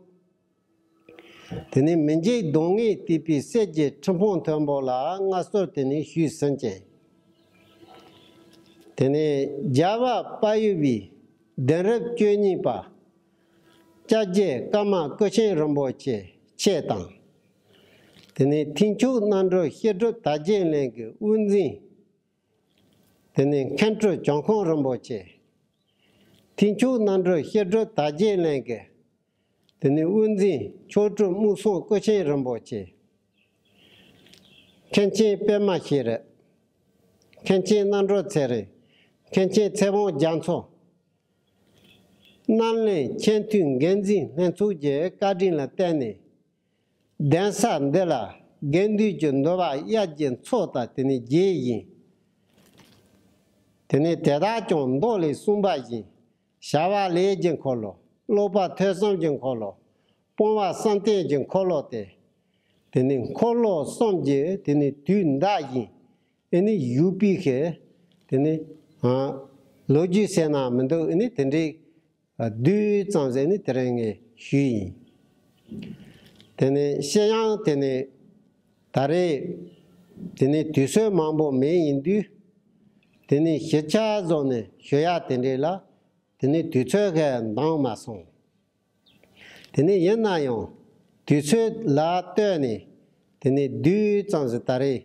དེ་ནས་མི་འཇིགས་གདོང་ལྔས་བཏེགས་པའི་གསེར་གྱི་ཁྲི་འཕང་མཐོན་པོ་ལ་མངའ་གསོལ་དེ་ནས་ཞུས་ཟིན་ཅིང་། དེ་ནས་རྒྱལ་བ་དཔལ་ཡུལ་བའི་གདན་རབས་བཅུ་གཉིས་པ་སྐྱབས་རྗེ་ཀརྨ་སྐུ་ཆེན་རིན་པོ་ཆེ་མཆེད་དང་། དེ་ནས་མཐུན་ཕྱོགས་རྣམ་གྲོལ་བཤད་སྒྲུབ་དར་རྒྱས་གླིང་གི་དབུ་འཛིན། དེ་ནས་མཁན་སྤྲུལ་བྱང་ཁུངས་རིན་པོ་ཆེ། མཐུན་ཕྱོགས་རྣམ་གྲོལ་བཤད་སྒྲུབ་དར་རྒྱས་གླིང་གི་དེ་ནས་དབུ་འཛིན་མཆོག་སྤྲུལ་སྨུག་སོང་སྐུ་ཆེན་རིན་པོ་ཆེ། མཁན་ཆེན་པདྨ་ཤེས་རབ། མཁན་ཆེན་རྣམ་གྲོལ་ཚེ་རིང་། མཁན་ཆེན་ཚེ་དབང་རྒྱ་མཚོ། རྣམ་གླིང་ཆེས་མཐོའི་འགན་འཛིན་ལྷན་ཚོགས་ཀྱི་བཀའ་དྲིན་ལ་བརྟེན་ནས། གདན་ས་འདི་ལ་དགེ་འདུན་གྱི་འདུལ་བ་དབྱར་གྱི་མཚོ་ལྟར་དེ་ནས་རྒྱས་ཡིན། དེ་ནས་དེ་དག་ཀྱང་མདོ་ལས་གསུངས་པ་བཞིན། བྱ་བ་ལས་ཀྱི་འཁོར་ལོ། ཀློག་པ་ཐོས་བསམ་གྱི་འཁོར་ལོ། སྤོང་བ་བསམ་གཏན་གྱི་འཁོར་ལོ་སྟེ། དེ་ནི་འཁོར་ལོ་གསུམ་གྱི་དེ་ནི་དུས་འདའ་ཞིང་། ཨེ་ནི་ཡུག་པའི་ཤེས། དེ་ནི་ཨ་ལོ་རྒྱུས་ཟེར་ན་མི་འདུག་ཨེ་ནི་དེ་འདྲའི་བསྡུས་ཙམ་ཟེར་ནི་དེ་རིང་ངས་ཞུས་ཡིན། དེ་ནི་ཤེས་ཡང་དེ་ནི་ད་རེས་དེ་ནི་དུས་ཚོད་མང་པོ་མེད་ཡིན་དུས། དེ་ནི་ཞིབ་ཆ་བཟོ་ནས་ཞུ་ཡ་དེ་འདྲས་ལ། དེ་ནི་དུས་ཚོད་གས་འདང་མ་སོང་། དེ་ནི་ཡིན་ན་ཡང་དུས་ཚོད་ལ་ལྟོས་ནས་དེ་ནི་བསྡུས་ཙམ་ཟིག་ད་རེས་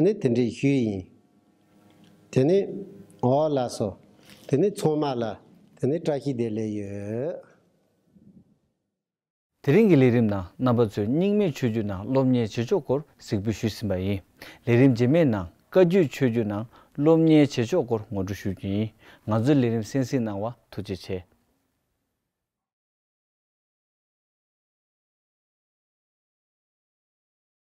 ནི་དེ་འདྲའི་ཞུས་ཡིན། དེ་ནི་འོ་ལགས་སོ། དེ་ནི་ཚང་མ་ལ་དེ་ནི་བཀྲ་ཤིས་བདེ་ལེགས་ཡོད། དེ་རིང་གི་ལས་རིམ་ནང་རྣམ་པ་ཚོས་རྙིང་མའི་ཆོས་བརྒྱུད་ནང་སློབ་གཉེར་བྱེད་ཕྱོགས་སྐོར་གཟིགས་འབུལ་ཞུས་ཟིན་པ་ཡིན། ལས་རིམ་རྗེས་མའི་ནང་བཀའ་བརྒྱུད་ཆོས་བརྒྱུད་ནང་སློབ་གཉེར་བྱེད་ཕྱོགས་སྐོར་ངོ་སྤྲོད་ཞུ་རྒྱུ་ཡིན། ང་ཚོའི་ལས་རིམ་གསན་གཟིགས་གནང་བ་ཐུགས་རྗེ་ཆེ།